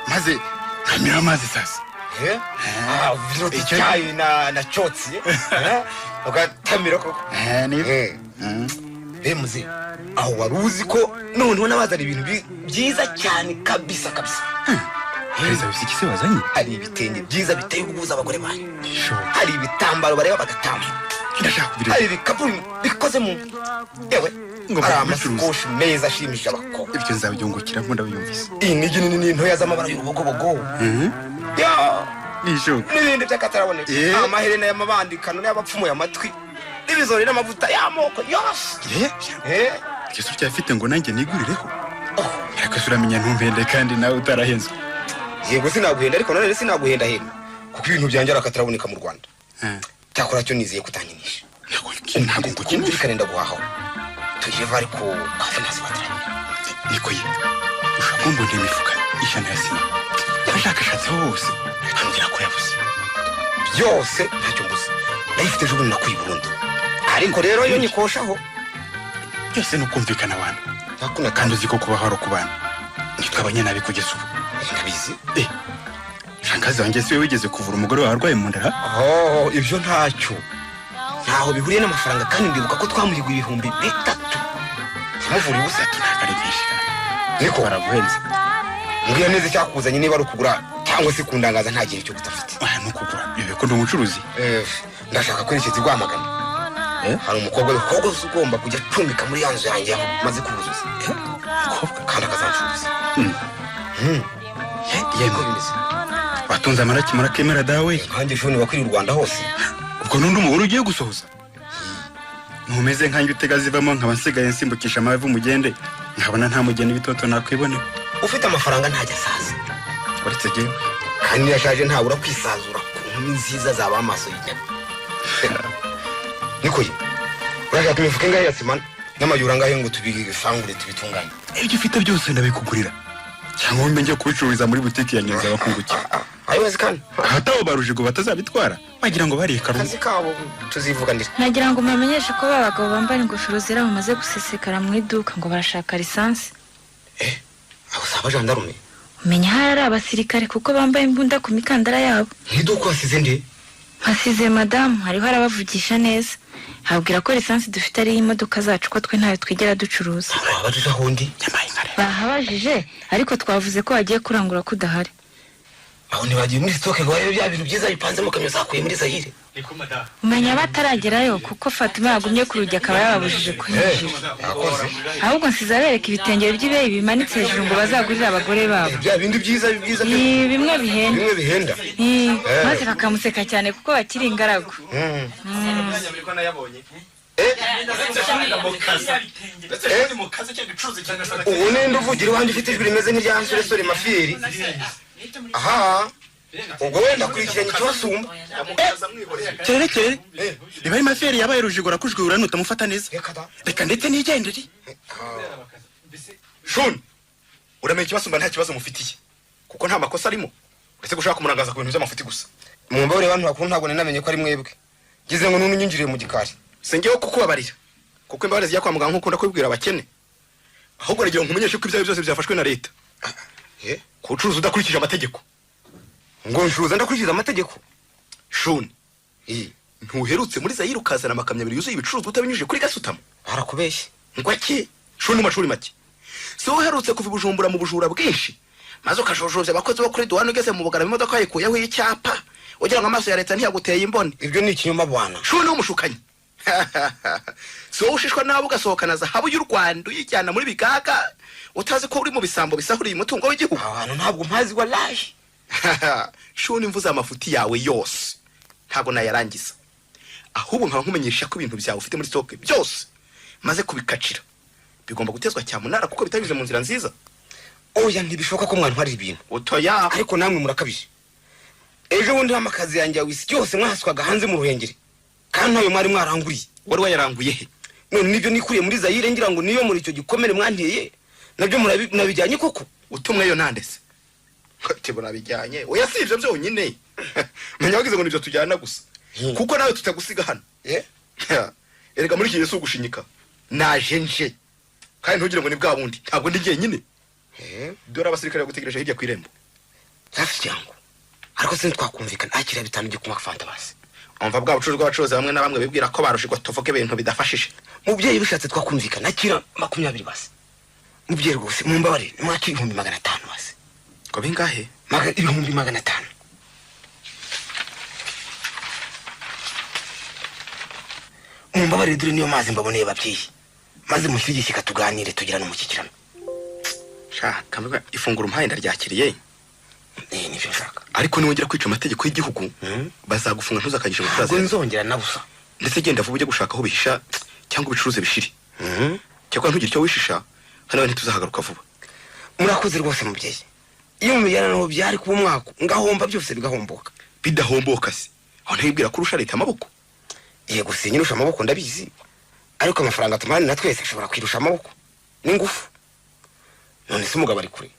Maze nkamira amazi sasa. Icyayi na cyotsi. Ugatamira koko. Ni. Muze aho wari uzi ko noneho nabazana ibintu byiza cyane kabisa kabisa. Perezida wese iki se wazanye? Hari ibitenge byiza biteye ubwuzu abagore banyu. Hari ibitambaro bareba bagatamba. Ndashaka kubireba. Hari ibikapu bikoze mu yewe. Hari amasakoshi meza ashimishije abakobwa. Ibyo nzabyungukiramo ndabyumvise. Inigi nini n'intoya z'amabara y'urubogobogo. Ya! Nishoboka. N'ibindi by'akataraboneka. Amaherena y'amabandikano n'ay'abapfumuye amatwi. N'ibizori n'amavuta y'amoko yose. Yesu cyafite ngo nanjye nigurireho. Ariko uramenya ntumpende kandi nawe utarahenzwe. Yego sinaguhenda ariko nanone sinaguhenda henda. Kuko ibintu byanjye arakataraboneka mu Rwanda. Cyakora cyo nizeye kutanyinisha. Ntabwo ngukinisha. Kandi ndaguhaho. Tujye bari ku kafe nasi batiranye. Niko ye. Ushaka kumbona imifuka. 100 ya sima yashakashatse hose ambwira ko yabuze. Byose ntacyo mbuze, ndayifite. Ejo bundi nakuye i Burundi, ariko rero iyo nyikoshaho. Byose ni ukumvikana wana. Ntakuna. Kandi uzi ko kubaho ari ukubana, ntitwabanye nabi kugeza ubu. Ndabizi. Eh, shangazi wanjye si we wigeze kuvura umugore wawe arwaye mu nda? Oh, ibyo ntacyo, ntaho bihuriye n'amafaranga. Kandi ndibuka ko twamuhiguye 3000 tumuvura ubusa. Ntabwo ari byinshi kandi. Niko. Baraguhenze. Mbwira neza icyakuzanye, niba ari ukugura cyangwa se kundangaza nta gihe cyo gutafite. Aha ni ukugura, ibi ko ndi umucuruzi. Eh, ndashaka kwerekeza i Rwamagana. Hari umukobwa w'ihogoza ugomba kujya acumbika muri ya nzu yanjye maze kubuzuza. Umukobwa? Kandi akazancuruza. Yemwe. Niko bimeze. Watunze amaraki murakemera dawe. Nkanjye shoni wakwiriye u Rwanda hose. Ubwo n'undi mugore ugiye gusohoza ntumeze nkanjye utega zivamo, nkaba nsigaye nsimbukisha amavi umugende, nkabona nta mugeni bitoto nakwibonera. Ufite amafaranga ntajya asaza. Uretse jyewe. Kandi iyo ashaje ntabura kwisazura ku nkumi nziza zaba amaso y'inyama. Niko ye, urashaka imifuka ingahe ya sima n'amayura angahe ngo tubifangure, tubitunganye? Ibyo ufite byose ndabikugurira, cyangwa wumve njye kubicururiza muri butike ya Nyenza bakungukira. Ayobozi kandi. Ahataho ba Rujigo batazabitwara bagira ngo bariye karungu. Akazi kabo tuzivuganira. Nagira ngo mbamenyeshe ko ba bagabo bambara ingofero zera bamaze gusesekara mu iduka, ngo barashaka lisansi. Aho si abajandarume? Umenya hari ari abasirikare, kuko bambaye imbunda ku mikandara yabo. Mu iduka wasize nde? Mpasize madamu, hariho arabavugisha neza, ababwira ko lisansi dufite ari iy'imodoka zacu, ko twe ntayo twigera ducuruza. Wabajije aho undi? Nyamaye nkareba. Bahabajije, ariko twavuze ko bagiye kurangura ko udahari. Aho ntibagiye muri stock ngo barebe bya bintu byiza bipanze mu kamyo zakuye muri Zayire? Umenya bataragerayo, kuko Fatima yagumye ku rugi akaba yababujije kuhinjira. Yakoze. Ahubwo nsize abereka ibitenge by'ibeyi bimanitse hejuru ngo bazagurire abagore babo. Bya bindi byiza byiza? Ni bimwe bihenda. Bimwe bihenda. Ni, maze bakamuseka cyane kuko bakiri ingaragu. Ubu ninde uvugira iwanjye ufite ijwi rimeze nk'irya nsoresore mafiyeri? Aha ubwo wenda akurikiranye ikibasumba. Kerere kerere, niba ari mafiyeri yabaye Rujigo arakujwihura nutamufata neza. Reka da. Reka ndetse nigendere. Shuni, uramenya ikibasumba nta kibazo mufitiye, kuko nta makosa arimo, uretse gushaka kumurangaza ku bintu by'amafuti gusa. Mumbabarire abantu bakuru, ntabwo nari namenye ko ari mwebwe, ngize ngo none unyinjiriye mu gikari. Singeho kukubabarira, kuko imbabare zijya kwa muganga nk'uko kubibwira abakene. Ahubwo nagira ngo nkumenyeshe ko ibyawe byose byafashwe na leta. Kucuruza udakurikije amategeko. Ngo ncuruza ndakurikiza amategeko? Shuni, ntuherutse muri Zayire ukazana amakamyo abiri yuzuye ibicuruzwa utabinyujije kuri gasutamo? Barakubeshye. Ngo iki shuni, mu mashuri make si wowe uherutse kuva i Bujumbura mu bujura bwinshi, maze ukajojobya abakozi bo kuri duwane, ugeze mu Bugarama imodoka wayikuyeho icyapa, ugira ngo amaso ya leta ntiyaguteye imboni? Ibyo ni ikinyoma bwana. Shuni w'umushukanyi, si wowe ushishwa nabi ugasohokana zahabu y'u Rwanda uyijyana muri Bigaga, utazi ko uri mu bisambo bisahuriye umutungo w'igihugu? Aho hantu ntabwo mpazi wallahi. Shuni, mvuze amafuti yawe yose ntabwo nayarangiza. Ahubwo nkaba nkumenyesha ko ibintu byawe ufite muri stock byose maze kubikacira, bigomba gutezwa cyamunara kuko bitanyuze mu nzira nziza. Oya, ntibishoboka ko mwantwarira ibintu. Utoya. Ariko namwe murakabije. Ejo bundi n'amakazi yanjye ya whisky yose mwahaswaga hanze mu Ruhengeri, kandi ntayo mwari mwaranguriye. Wari wayaranguye he? None nibyo nikuriye muri Zayire, ngira ngo niyo muri icyo gikomere mwanteye nabyo murabijyanye koko. Utumweyo nandese tebo nabijyanye? Oya, si ibyo byonyine. Menya wagize ngo nibyo tujyana gusa, kuko nawe tutagusiga hano. Erega muri iki gihe si ugushinyika, naje nje kandi ntugire ngo ni bwa bundi, ntabwo ndi jyenyine. Dore abasirikare bagutegereje hirya ku irembo. Hafi yangu, ariko sinitwakumvikana, akira 5 byo kunywa fanta basi. Umva bwa bucuruzi bw'abacuruzi bamwe na bamwe bibwira ko barushirwa, tuvuge ibintu bidafashije. Mubyeyi, bishatse twakumvikana, akira 20 basi. Mubyeyi rwose mumbabarire, mwakira 500,000 basi. Ngo bingahe? 500,000. Mumbabarire, dore niyo mazi mbaboneye babyeyi, maze mushyire igishyika tuganire, tugirane umushyikirano. Shaka mbwa ifunguro umpaye ndaryakiriye. Nibyo nshaka. Ariko niwongera kwica amategeko y'igihugu bazagufunga ntuzakagishe Ntabwo umusaza. nzongera na busa. Ndetse genda vuba ujye gushaka aho bihisha cyangwa ubicuruze bishire. Cyakora ntugire icyo wishisha hano, ntituzahagaruka vuba. Murakoze rwose mubyeyi. Iyo mubijyana naho byari kuba umwaka ngahomba byose bigahomboka. Bidahomboka se aho ntibwira kurusha leta amaboko? Yego, sinyirusha amaboko ndabizi, ariko amafaranga tumarana na twese ashobora kwirusha amaboko n'ingufu. None se umugabo ari kure?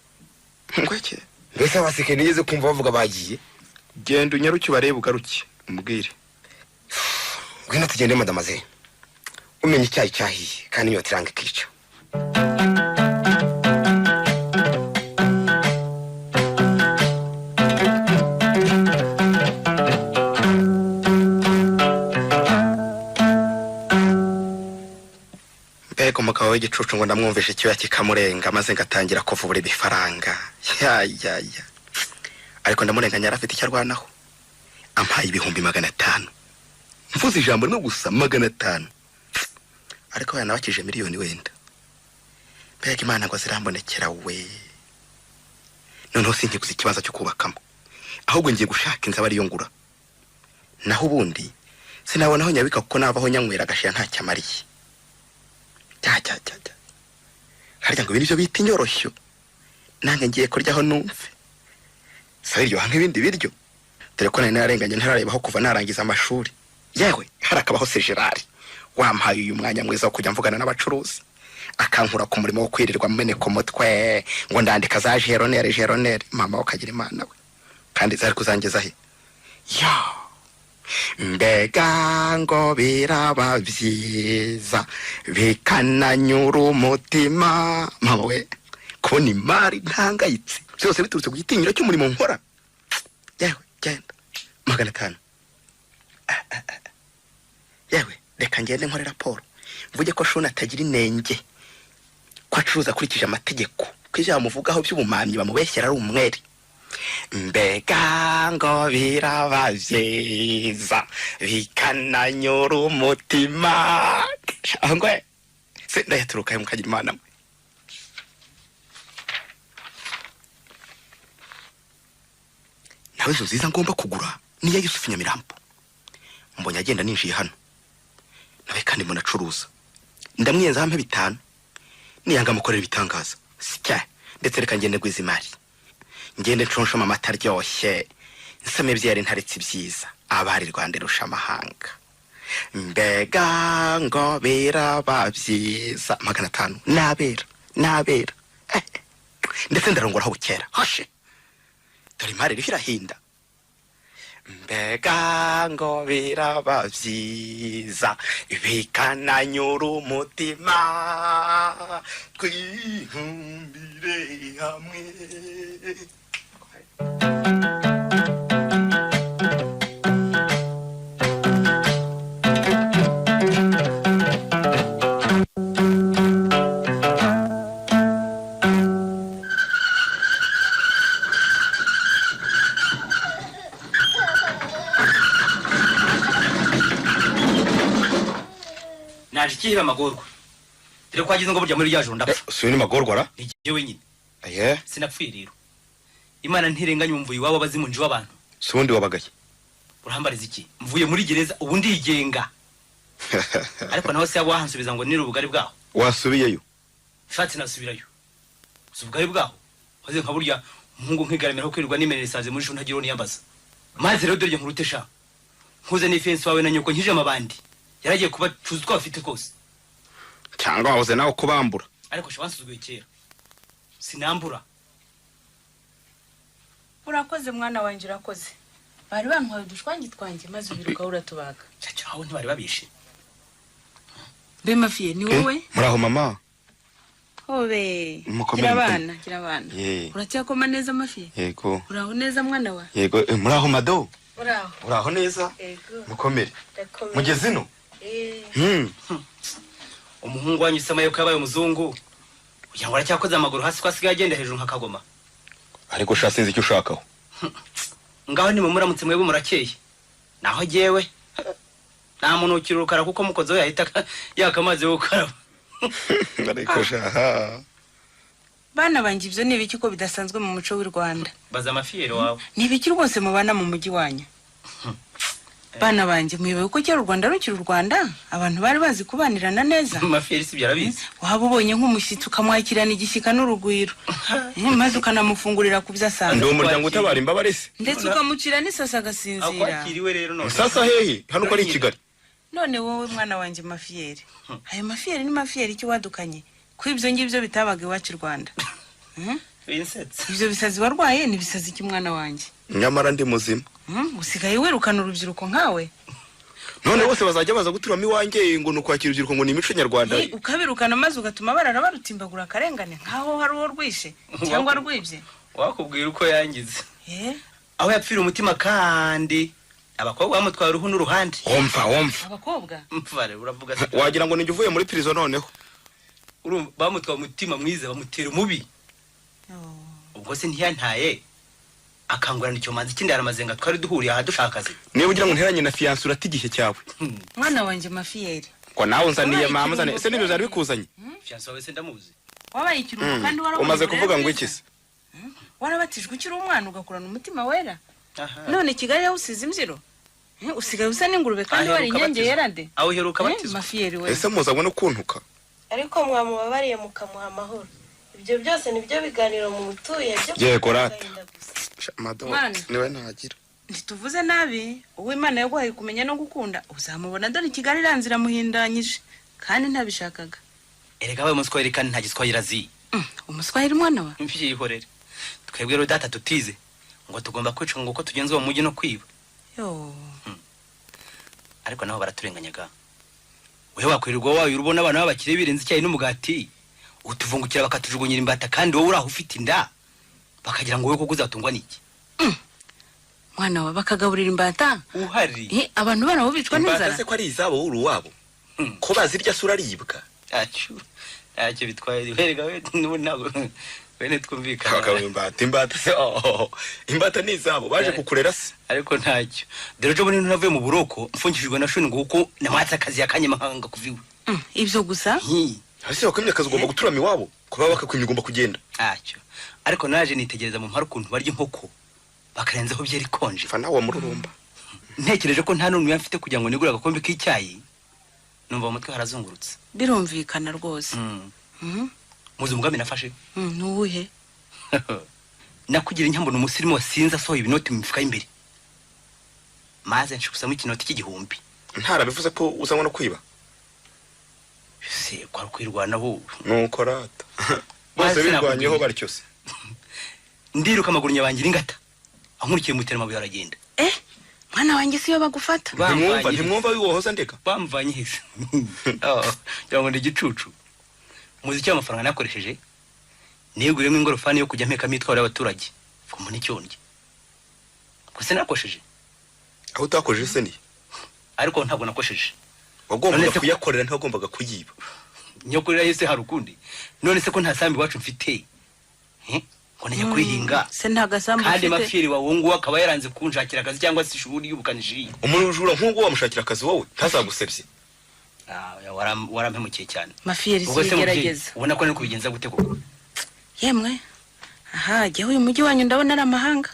Ngweke. Mbese abaseke nigeze kumva bavuga bagiye? Genda unyaruke ubarebe ugaruke umbwire. Ngwino tugende madamaze, umenya icyayi cyahiye kandi inyota iranga ikica. Mbega umugabo w'igicucu ngo ndamwumvishe icyuya kikamurenga, maze ngatangira kuvubura ibifaranga. Ya ya ya, ariko ndamurenganya, yari afite icyo arwanaho. Ampaye 500,000, mvuze ijambo rimwe gusa, 500, ariko yanabakije miliyoni wenda. Mbega Imana ngo zirambonekera we! Noneho sinkiguze ikibanza cyo kubakamo, ahubwo ngiye gushaka inzu aba ariyo ngura. Naho ubundi sinabona aho nyabika, kuko navaho nyanywera agashira ntacyo amariye. Cya cya cya cya, harya ngo ibi nibyo bita inyoroshyo? Nange ngiye kuryaho numve saba iryoha nk'ibindi biryo, dore ko nari nararenganye ntararebaho kuva narangiza amashuri. Yewe, harakabaho se Gerard wampaye uyu mwanya mwiza wo kujya mvugana n'abacuruzi, akankura ku murimo wo kwirirwa meneka umutwe ngo ndandika za jeronere jeronere. Mama we akagira Imana we, kandi zari kuzangeza he? Ya, mbega ngo biraba byiza bikananyura umutima, mama we, kubona imari ntangayitse, byose biturutse ku gitinyiro cy'umurimo nkora. Yewe genda, 500. Yewe reka ngende nkore raporo, mvuge ko Shuna atagira inenge, ko acuruza akurikije amategeko, ko ibyo bamuvugaho by'ubumamyi bamubeshyera ari umwere. Mbega ngo biraba byiza bikananyura umutima, ngwe se ndayaturuka mukagira Imana mwe. Nawe inzu nziza ngomba kugura niya Yusufu Nyamirambo. Mbonye agenda ninjiye hano, nawe kandi mbona acuruza, ndamwiyenza hamwe 5, niyanga mukorera ibitangaza sicya. Ndetse reka ngende gwiza imari, ngende nshonshoma amata aryoshye, nsome byari ntaretse ibyiza abari Rwanda irusha amahanga. Mbega ngo biraba byiza, 500 nabera nabera. Ndetse ndarongora aho bukera hoshe, dore imari iriho irahinda. Mbega ngo biraba byiza bikananyura umutima, twihumbire hamwe. Naje ikihira amagorwa, dore ko wagize ngo burya muri rya joro ndapfa. Si ni magorwa ra? Ni jyewe nyine. Aye. Sinapfuye rero, Imana ntirenganya umvuye iwabo abazimu nje w'abantu. Si ubundi wabagaye? Urahambariza iki? Mvuye muri gereza ubu ndigenga. Ariko naho se yaba wahansubiza ngo nire ubugari bwaho? Wasubiyeyo? Nshatse nasubirayo. Si ubugari bwaho maze nka burya umuhungu nkigaramira aho kwirirwa nimenera isazi muri shu ntagira uwo niyambaza. Maze rero dore nkurute sha, nkuze n'ifensi wawe na nyoko nkije amabandi yaragiye kubacuza utwo bafite kose. Cyangwa wahoze nawe kubambura? Ariko sha wansuzuguye kera, sinambura. Urakoze mwana wanjye, urakoze. Bari bantwaye udushwangi twanjye maze ubiruka uratubaga. Cyacu aho ntibari babishe. Mbe mafiye ni wowe? Muraho mama. Hobe. Mukomere. Gira abana, gira abana. Uracyakoma neza mafiye? Yego. Uraho neza mwana wa? Yego, muraho mado. Uraho. Uraho neza? Yego. Mukomere. Mugeze ino? Umuhungu wanyu usamaye ko yabaye umuzungu, kugira ngo aracyakoze amaguru hasi ko asigaye agenda hejuru nk'akagoma. Ariko sha sinzi icyo ushakaho. Ngaho ni muramutse mwebwe murakeye. Naho jyewe nta muntu ukiri urukara kuko mukozeho yahita yaka amazi yo gukaraba. Ariko sha Bana banjye, ibyo ni ibiki ko bidasanzwe mu muco w'u Rwanda? Baza amafiyero wawe. Ni ibiki rwose mubana mu mujyi wanyu? Bana banjye, mwibaye ko kera u Rwanda rukiri u Rwanda abantu bari bazi kubanirana neza. Amafiyeri si byarabizi. Waba ubonye nk'umushyitsi ukamwakirana igishyika n'urugwiro, maze ukanamufungurira ku byo asanga. Ndi umuryango utabara imbabare se. Ndetse ukamucira n'isasa agasinzira. Akwakiriwe rero none. Sasa hehe hano ko ari i Kigali? None wowe mwana wanjye mafiyeri, ayo mafiyeri ni mafiyeri iki wadukanye ko ibyo ngibyo bitabaga iwacu i Rwanda? Winsetsa. Ibyo bisazi warwaye ni bisazi iki, mwana wanjye? Nyamara ndi muzima. Usigaye wirukana urubyiruko nkawe? None bose bazajya baza guturamo iwanjye ngo ni ukwakira urubyiruko, ngo ni imico nyarwanda. Ukabirukana maze ugatuma barara barutimbagura akarengane nkaho hari uwo rwishe cyangwa rwibye. Wakubwira uko yangize. Eh? Aho yapfira umutima, kandi abakobwa bamutwara uruhu n'uruhande. Wumva, wumva. Abakobwa? Mvare uravuga se. Wagira ngo ninjye uvuye muri prison noneho. Urumva, bamutwara umutima mwiza bamutera umubi. Ubwo se ntiyantaye akangurana icyomanzi cy'indara amazenga twari duhuriye aha dushaka akazi? Niba ugira ngo nteranye na fiancé, urata igihe cyawe. Mwana wanjye Mafiyeri. Ngo nawe unzaniye. Wabaye Mama uzaniye ikirungo ese nibyo byari pe. bikuzanye? Fiancé wawe se ndamuzi? Wabaye ikirungo kandi warabonye Umaze uburere kuvuga ngo bwiza. iki se? Warabatijwe ukiri umwana, ugakurana umutima wera. Aha. None Kigali yawusize imbyiro. Usigaye usa n'ingurube kandi Aheruka wari inyange abatizwa. yera de. Aho uheruka abatizwa. Mafiyeri we. Ese muzanywe no kuntuka? Ariko mwamubabariye mukamuha amahoro. Ibyo byose nibyo biganiro mu mutuye byo Yego, rata. agahinda gusa. Sha, Mado, Mwana. niwe ntagira. Ntituvuze nabi. Uwimana yaguhaye kumenya no gukunda uzamubona. Dore Kigali iranze iramuhindanyije kandi ntabishakaga. Erega abaye umuswahili kandi nta giswahili azi. Umuswahili, mwana wa? Mbyihorere. Twebwe rero data tutize ngo tugomba kwica ngo uko tugenza uwo mujyi no kwiba. Yo. Ariko nabo baraturenganyaga. Wewe wakwirirwa wayo urubona abana b'abakire birenze icyayi n'umugati, utuvungukira bakatujugunyira imbata, kandi wowe uraho ufite inda, bakagira ngo wowe koko uzatungwa n'iki? Mwana wa, bakagaburira imbata? Uhari. Abantu barabo bicwa Imbata n'inzara. se ko ari izabo, wowe uri uwabo? Ko bazirya se uraribwa? Ntacyo, ntacyo bitwaye. Werega we n'ubu ntabwo wene twumvikana. Abagabo, imbata, imbata se? Oh, imbata ni izabo, baje kukurera se? Ariko ntacyo. Dore ejo bundi navuye mu buroko mfungishijwe na shuni ngo kuko namwatse akazi yakanyamahanga kuva iwe. Ibyo gusa? Hi. Ese wakwimye akazi ugomba guturama iwabo? Kuba bakakwimye ugomba kugenda. Ntacyo. Ariko naje nitegereza mu mpara ukuntu barya inkoko bakarenzaho byeri ikonje. Fa nawe wa mururumba. Ntekereje ko nta n'umwe mfite kugira ngo nigure agakombe k'icyayi, numva mu mutwe harazungurutse. Birumvikana rwose. Muzi umugambi nafashe? Ni uwuhe? Nakugira inyambona umusirimu wasinze asohoye ibinoti mu mifuka y'imbere, maze nshikusamo ikinoti cy'igihumbi. Ntarabivuze ko uzanywa no kwiba. Se kwari kwirwanaho. Nuko rata bose Maze birwanyeho nakubwiye. batyo se. Ndiruka amaguru nyabangira ingata, ankurikiye mutera amabuye aragenda. Eh, mwana wanjye, siyo bagufata. Ntimwumva? Bamvanye. Ntimwumva wiwohoza ndeka? Bamvanye hese? Oh, ngira ngo ni igicucu. Muzi icyo amafaranga nakoresheje? Niguriyemo ingorofani yo kujya mpekamo itwara y'abaturage ngo mbone icyo ndya gusa. Nakosheje? Aho utakojeje se ni? Ariko ntabwo nakosheje. Wagombaga None se kuyakorera, ntiwagombaga kuyiba. Nyokorera yese hari ukundi? None se ko nta sambu iwacu mfite? Eh? Ngo najya kurihinga? Se nta gasambu Kandi ufite? mafiyeri wawe nguwo akaba yaranze kunshakira akazi cyangwa se ishuri y'ubukanishi. Umujura nk'uwo wamushakira akazi wowe? Ntazagusebye. Ah, warampemukiye cyane. Mafiyeri, Ubwo se mubyeyi, sibigerageza. ubona ko nari kubigenza gute koko? Yemwe, aha jyewe uyu mujyi wanyu ndabona ari amahanga.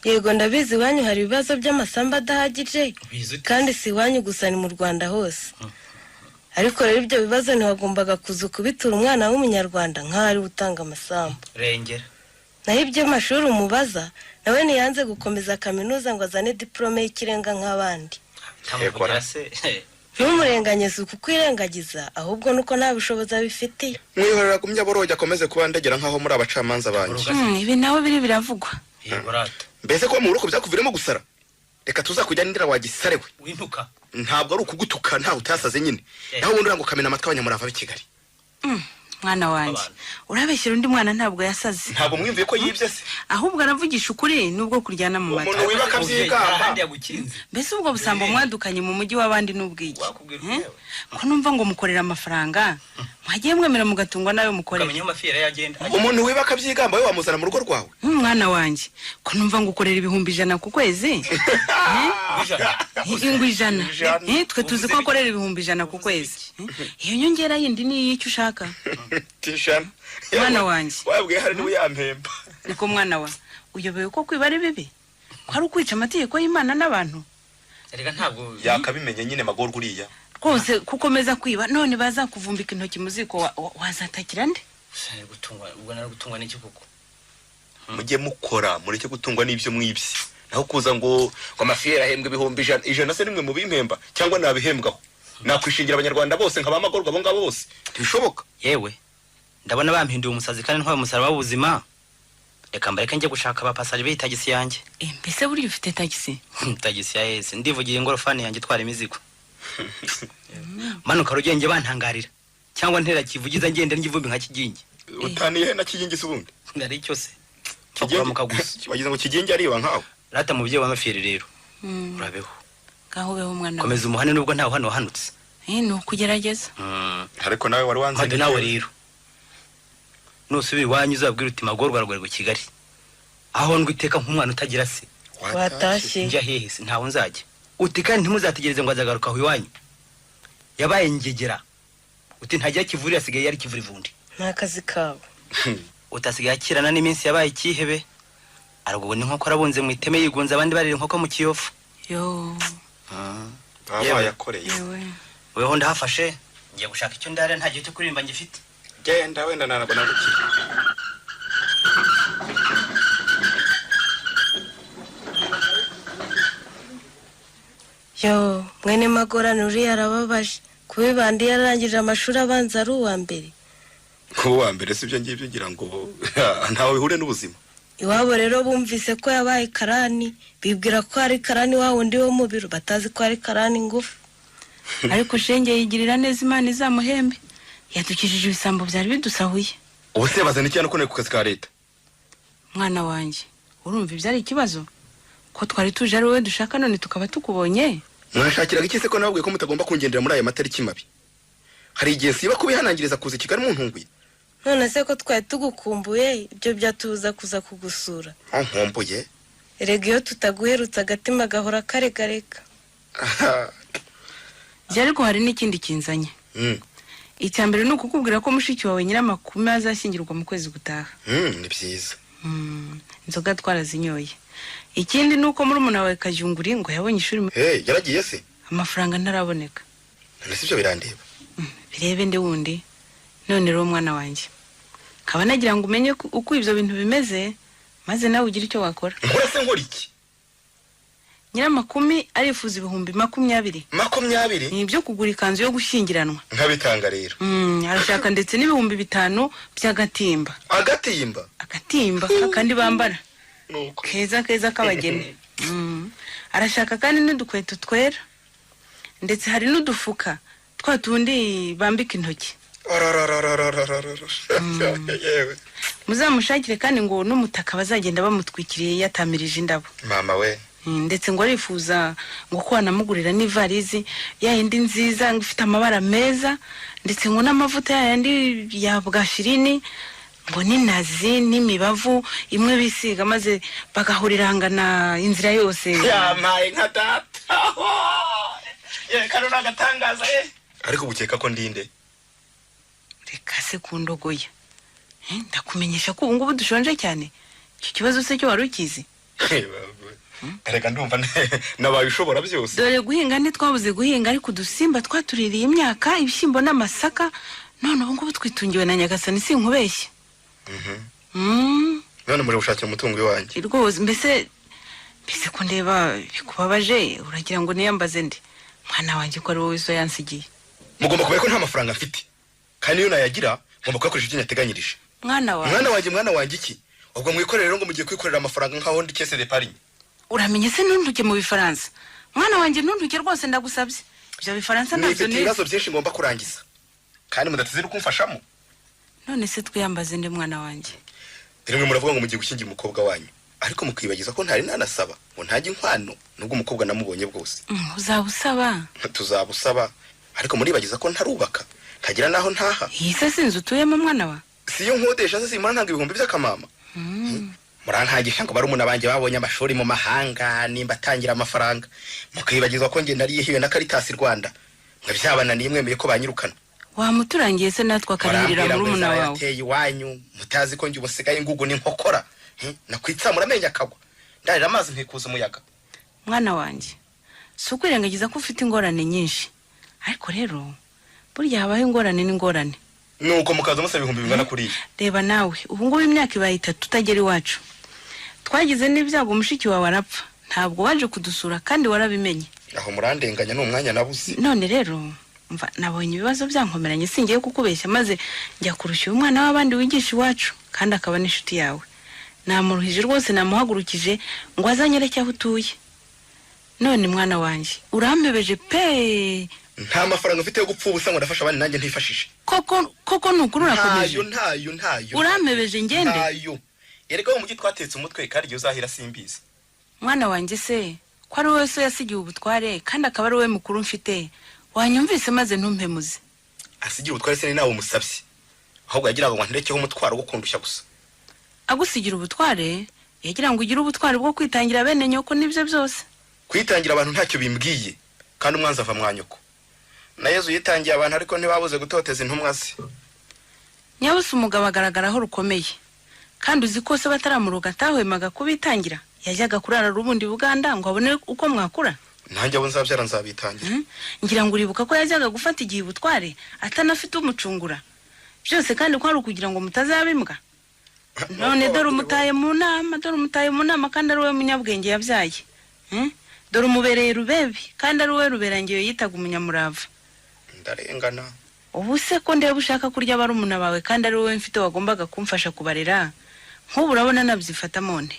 Yego, ndabizi iwanyu hari ibibazo by'amasambu adahagije. Ubizi ute? Kandi si iwanyu gusa, ni mu Rwanda hose. Ariko rero ibyo bibazo ntiwagombaga kuza kubitura umwana w'umunyarwanda nk'aho ari we utanga amasambu. Rengera. Naho iby'amashuri umubaza, nawe ntiyanze gukomeza kaminuza ngo azane diporome y'ikirenga nk'abandi. Tamuvugira se? Ntumurenganye, si ukukwirengagiza, ahubwo nuko nta bushobozi abifitiye. Mwihorera agumye aboroge, akomeze kuba ndegera nk'aho muri abacamanza banjye. Ibi nawe biri biravugwa. Yego rata. Mbese kuba mu buroko byakuviremo gusara? Reka tuzakujyana indera wagisare we. Wintuka. Ntabwo ari ukugutuka, ntawe utasaze nyine. Naho ubundi uranga ukamena amatwi abanyamurava b'i Kigali. Mwana wanjye, urabeshyira undi mwana, ntabwo yasaze. Ntabwo mwiyumviye ko yibye se? Ahubwo aravugisha ukuri nubwo kuryana mu Umuntu matwi. wiba akabyigamba. Ahandi yagukinze. Mbese ubwo busambo mwadukanye mu mujyi w'abandi n'ubwiki? Wakubwira Eh? uko Ko numva ngo mukorera amafaranga, mwagiye mwemera mugatungwa nayo mukorera? Ukamenya aho amafiyeri yagenda. Umuntu wiba akabyigamba we wamuzana mu rugo rwawe? Mwana wanjye, ko numva ngo ukorera 100,000 ku kwezi? Ijana. Ngo 100? 100. Twe tuzi ko akorera 100,000 ku kwezi. Iyo nyongera yindi ni iy'icyo ushaka? Tishana. Mwana wanjye. Wabwiye hari niwe yampemba. Niko mwana wa, uyobewe ko kwiba ari bibi, ko ari ukwica amategeko y'Imana n'abantu? Erega ntabwo Yakabimenye nyine magorwa uriya. Rwose kukomeza kwiba, none bazakuvumbika intoki mu ziko, wazatakira nde? Nari gutungwa, ubwo nari gutungwa n'iki koko? Mujye mukora, mureke gutungwa n'ibyo mwibye. Naho kuza ngo amafiyeri ahembwa 100,000, 100 se nimwe mu bimpemba cyangwa nabihembwaho? Nakwishingira abanyarwanda bose nka ba magorwa abo ngabo bose? Ntibishoboka. Yewe. Ndabona bampinduye umusazi kandi ntwaye umusaraba w'ubuzima. Reka mbareke njye gushaka abapasaje b'iyi tagisi yanjye. Mbese burya ufite tagisi? Tagisi ya hese, ndivugira ingorofani yanjye itwara imizigo. Manuka rugenge bantangarira cyangwa ntera kivugiza ngende n'igivumbi nka Kigingi. Utaniye na Kigingi se ubundi? Nari cyose kuramuka gusa. Wagize ngo Kigingi ariba nkawe. Rata mubyeyi wa mafiyeri rero, urabeho. Ngaho ubeho mwana. Komeza umuhane nubwo ntawe hano wahanutse. Ni ukugerageza. Ariko nawe wari wanze. Mado nawe rero nusubira iwanyu uzabwira uti magorwa rwerwa Kigali, aho ndwi iteka nk'umwana utagira se. Watashye. Njya hehe se? Ntawe nzajya. Uti kandi ntimuzategereze ngo azagaruka aho iwanyu, yabaye ngegera. Uti ntagira kivurira, asigaye yari kivura ivundi. Nta kazi kawe. Utasigaye akirana n'iminsi yabaye ikihebe, arugubona inkoko arabunze mu iteme yigunze abandi barira inkoko mu kiyofu. Yo. Baba yakoreye. Weho ndahafashe, ngiye gushaka icyo ndara, nta gihe cyo kuririmba ngifite. Genda wenda nanabona gukira. Yo, mwene Magorane uriya arababaje. Kuba ibandi yararangije amashuri abanza ari uwa mbere. Kuba uwa mbere si ibyo ngibyo ugira ngo ntawe bihure n'ubuzima. Iwabo rero bumvise ko yabaye karani, bibwira ko ari karani wa wundi wo mu biro, batazi ko ari karani ngufu. Ariko shenge yigirira neza, Imana izamuhembe. Yadukijije ibisambo byari bidusahuye. Ubu se bazana iki hano ku kazi ka leta? Mwana wanjye, urumva ibyo ari ikibazo? Ko twari tuje ari wowe dushaka none tukaba tukubonye? Mwashakiraga iki se ko nababwiye ko mutagomba kungendera muri aya matariki mabi? Hari igihe siba kubihanangiriza kuza i Kigali muntunguye. None se ko twari tugukumbuye, ibyo byatubuza kuza kugusura? Nkumbuye? Erega iyo tutaguherutse agatima gahora karegareka. Jya ariko hari n'ikindi kinzanye. Icya mbere ni ukukubwira ko mushiki wawe Nyiramakumi azashyingirwa mu kwezi gutaha. Ni byiza. Inzoga twarazinyoye. Ikindi ni uko murumuna wawe Kajyunguri ngo yabonye ishuri. Yaragiye se? Amafaranga ntaraboneka. None si ibyo birandeba? Birebe nde wundi. None rero mwana wanjye, kaba nagira ngo umenye uko ibyo bintu bimeze, maze nawe ugire icyo wakora. Nkora se nkora iki? Nyiramakumi arifuza 20,000. 20? Ni ibyo kugura ikanzu yo gushyingiranwa. Nkabitanga rero. Arashaka ndetse n'5,000 by'agatimba. Agatimba? Agatimba kandi bambara. Keza keza k'abageni. Arashaka kandi n'udukweto twera, ndetse hari n'udufuka twa tundi bambika intoki. Muzamushakire kandi ngo n'umutaka bazagenda bamutwikiriye yatamirije indabo. Mama we. Ndetse ngo arifuza ngo ko wanamugurira n'ivarizi ya yindi nziza ngo ifite amabara meza, ndetse ngo n'amavuta ya yandi ya bwashirini, ngo n'inazi n'imibavu imwe bisiga maze bagahurirangana inzira yose. Yamaye nka data. Ye kano nagatangaza ye. Ariko bukeka ko ndinde. Reka se kundogoya. Ndakumenyesha ko ubu ngubu dushonje cyane. Icyo kibazo se cyo wari ukizi? Erega ndumva nabaye ushobora byose. Dore guhinga ntitwabuze guhinga, ariko udusimba twatuririye imyaka, ibishyimbo n'amasaka, none ubu ngubu twitungiwe na Nyagasani sinkubeshye. None muri gushakira umutungo iwanjye. Rwose mbese ko ndeba bikubabaje, uragira ngo niyambaze ndi? Mwana wanjye ko ari wowe so yansigiye. Mugomba kumenya ko nta mafaranga mfite. Kandi iyo nayagira ngomba kuyakoresha ibyo nyateganyirije. Mwana wanjye. Mwana wanjye iki? Ubwo mwikorere rero ngo mugiye kwikorera amafaranga nkaho ndi caisse de Paris. Uramenye se ntuntuke mu bifaransa. Mwana wanjye ntuntuke rwose ndagusabye. Ibyo bifaransa ntabyo ni. Ibibazo byinshi ngomba kurangiza. Kandi mudateze no kumfashamo. None se twiyambaze nde mwana wanjye? Rimwe muravuga ngo mugiye gushyingira umukobwa wanyu, ariko mukibagiza ko ntari nanasaba ngo ntajye inkwano nubwo umukobwa namubonye bwose. Uzabusaba? Tuzabusaba, ariko muribagiza ko ntarubaka, ntagira naho ntaha. Iyi se sinzu utuyemo mwana wa? Si yo nkodesha se simara ntanga ibihumbi by'akamama. Murantagisha ngo barumuna banjye babonye amashuri mu mahanga nimba atangira amafaranga, mukibagizwa ko nge nariyehiwe na Caritas Rwanda. Mwabyabananiye mwemeye ko banyirukana. Wamuturangiye se natwe akarihirira murumuna wawe? Yateye iwanyu mutazi ko nge ubusigaye ingugu n'inkokora. Nakwitsamura amenyo akagwa, ndarira amazi nkikuza umuyaga. Mwana wanjye, si ukwirengagiza ko ufite ingorane nyinshi, ariko rero burya habaho ingorane n'ingorane. Nuko mukaza musaba ibihumbi bingana kuriya. Reba nawe ubu ngubu imyaka ibaye 3 utagera iwacu. Twagize n'ibyago mushiki wawe arapfa, ntabwo waje kudusura kandi warabimenye. Aho murandenganya ni umwanya nabuze. None rero Mva nabonye ibibazo byankomeranye, singiye kukubeshya, maze njya kurushya umwana w'abandi wigisha iwacu kandi akaba n'inshuti yawe. Namuruhije rwose, namuhagurukije ngo azanyereke aho utuye. None mwana wanjye urampebeje pe. Nta mafaranga mfite yo gupfa ubusa ngo ndafasha abandi nanjye ntifashije. Koko koko ni ukuri urakomeje. Ntayo, ntayo, ntayo. Urampebeje ngende. Ntayo. Erega wo mujyi twatetse umutwe kandi igihe uzahira simbizi. Mwana wanjye se ko ari wowe so yasigiwe ubutware kandi akaba ari wowe mukuru mfite, wanyumvise maze ntumpemuze. Asigira ubutware se ni nawe umusabye, ahubwo yagiraga ngo nterekeho umutwaro wo kundushya gusa. Agusigira ubutware yagira ngo ugire ubutware bwo kwitangira bene nyoko n'ibyo byose. Kwitangira abantu ntacyo bimbwiye kandi umwanzi ava mwa nyoko. Na Yezu yitangiye abantu ariko ntibabuze gutoteza intumwa ze. Nyabusa umugabo agaragaraho rukomeye, kandi uzi ko se bataramuroga atahwemaga kubitangira, yajyaga kurara rubundi Buganda ngo abone uko mwakura. Nanjye abo nzabyara nzabitangira. Ngira ngo uribuka ko yajyaga gufata igihe ubutware atanafite umucungura byose, kandi ko ari ukugira ngo mutazabimbwa. None dore umutaye mu nama, dore umutaye mu nama kandi ari wowe munyabwenge yabyaye. Dore umubereye rubebe kandi ari wowe ruberangiyo yitaga umunyamurava. Ndarengana. Ubu se ko ndeba ushaka kurya barumuna bawe kandi ari wowe mfite wagombaga kumfasha kubarera, nk'ubu urabona nabyifata nte?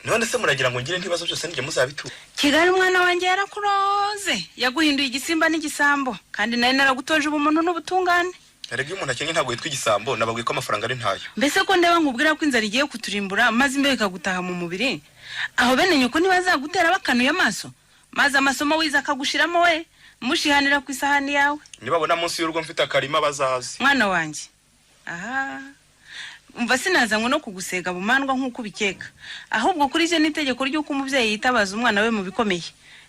None se muragira ngo ngire ntibazo byose nijye muzabitura? Kigali umwana wanjye yarakuroze, yaguhinduye igisimba n'igisambo, kandi nari naragutoje ubumuntu n'ubutungane. Erega iyo umuntu akennye ntabwo yitwa igisambo, nababwiye ko amafaranga ari ntayo. Mbese ko ndeba nkubwira ko inzara igiye kuturimbura maze imbeho ikagutaha mu mubiri, aho bene nyoko ntibazagutera bakanuye amaso, maze amasomo wize akagushiramo we mushihanira ku isahani yawe. Nibabona munsi y'urugo mfite akarima bazaze. Mwana wanjye, aha umva sinazanywe no kugusega bumandwa nk'uko ubikeka, ahubwo kuri je n'itegeko ry'uko umubyeyi yitabaza umwana we mu bikomeye.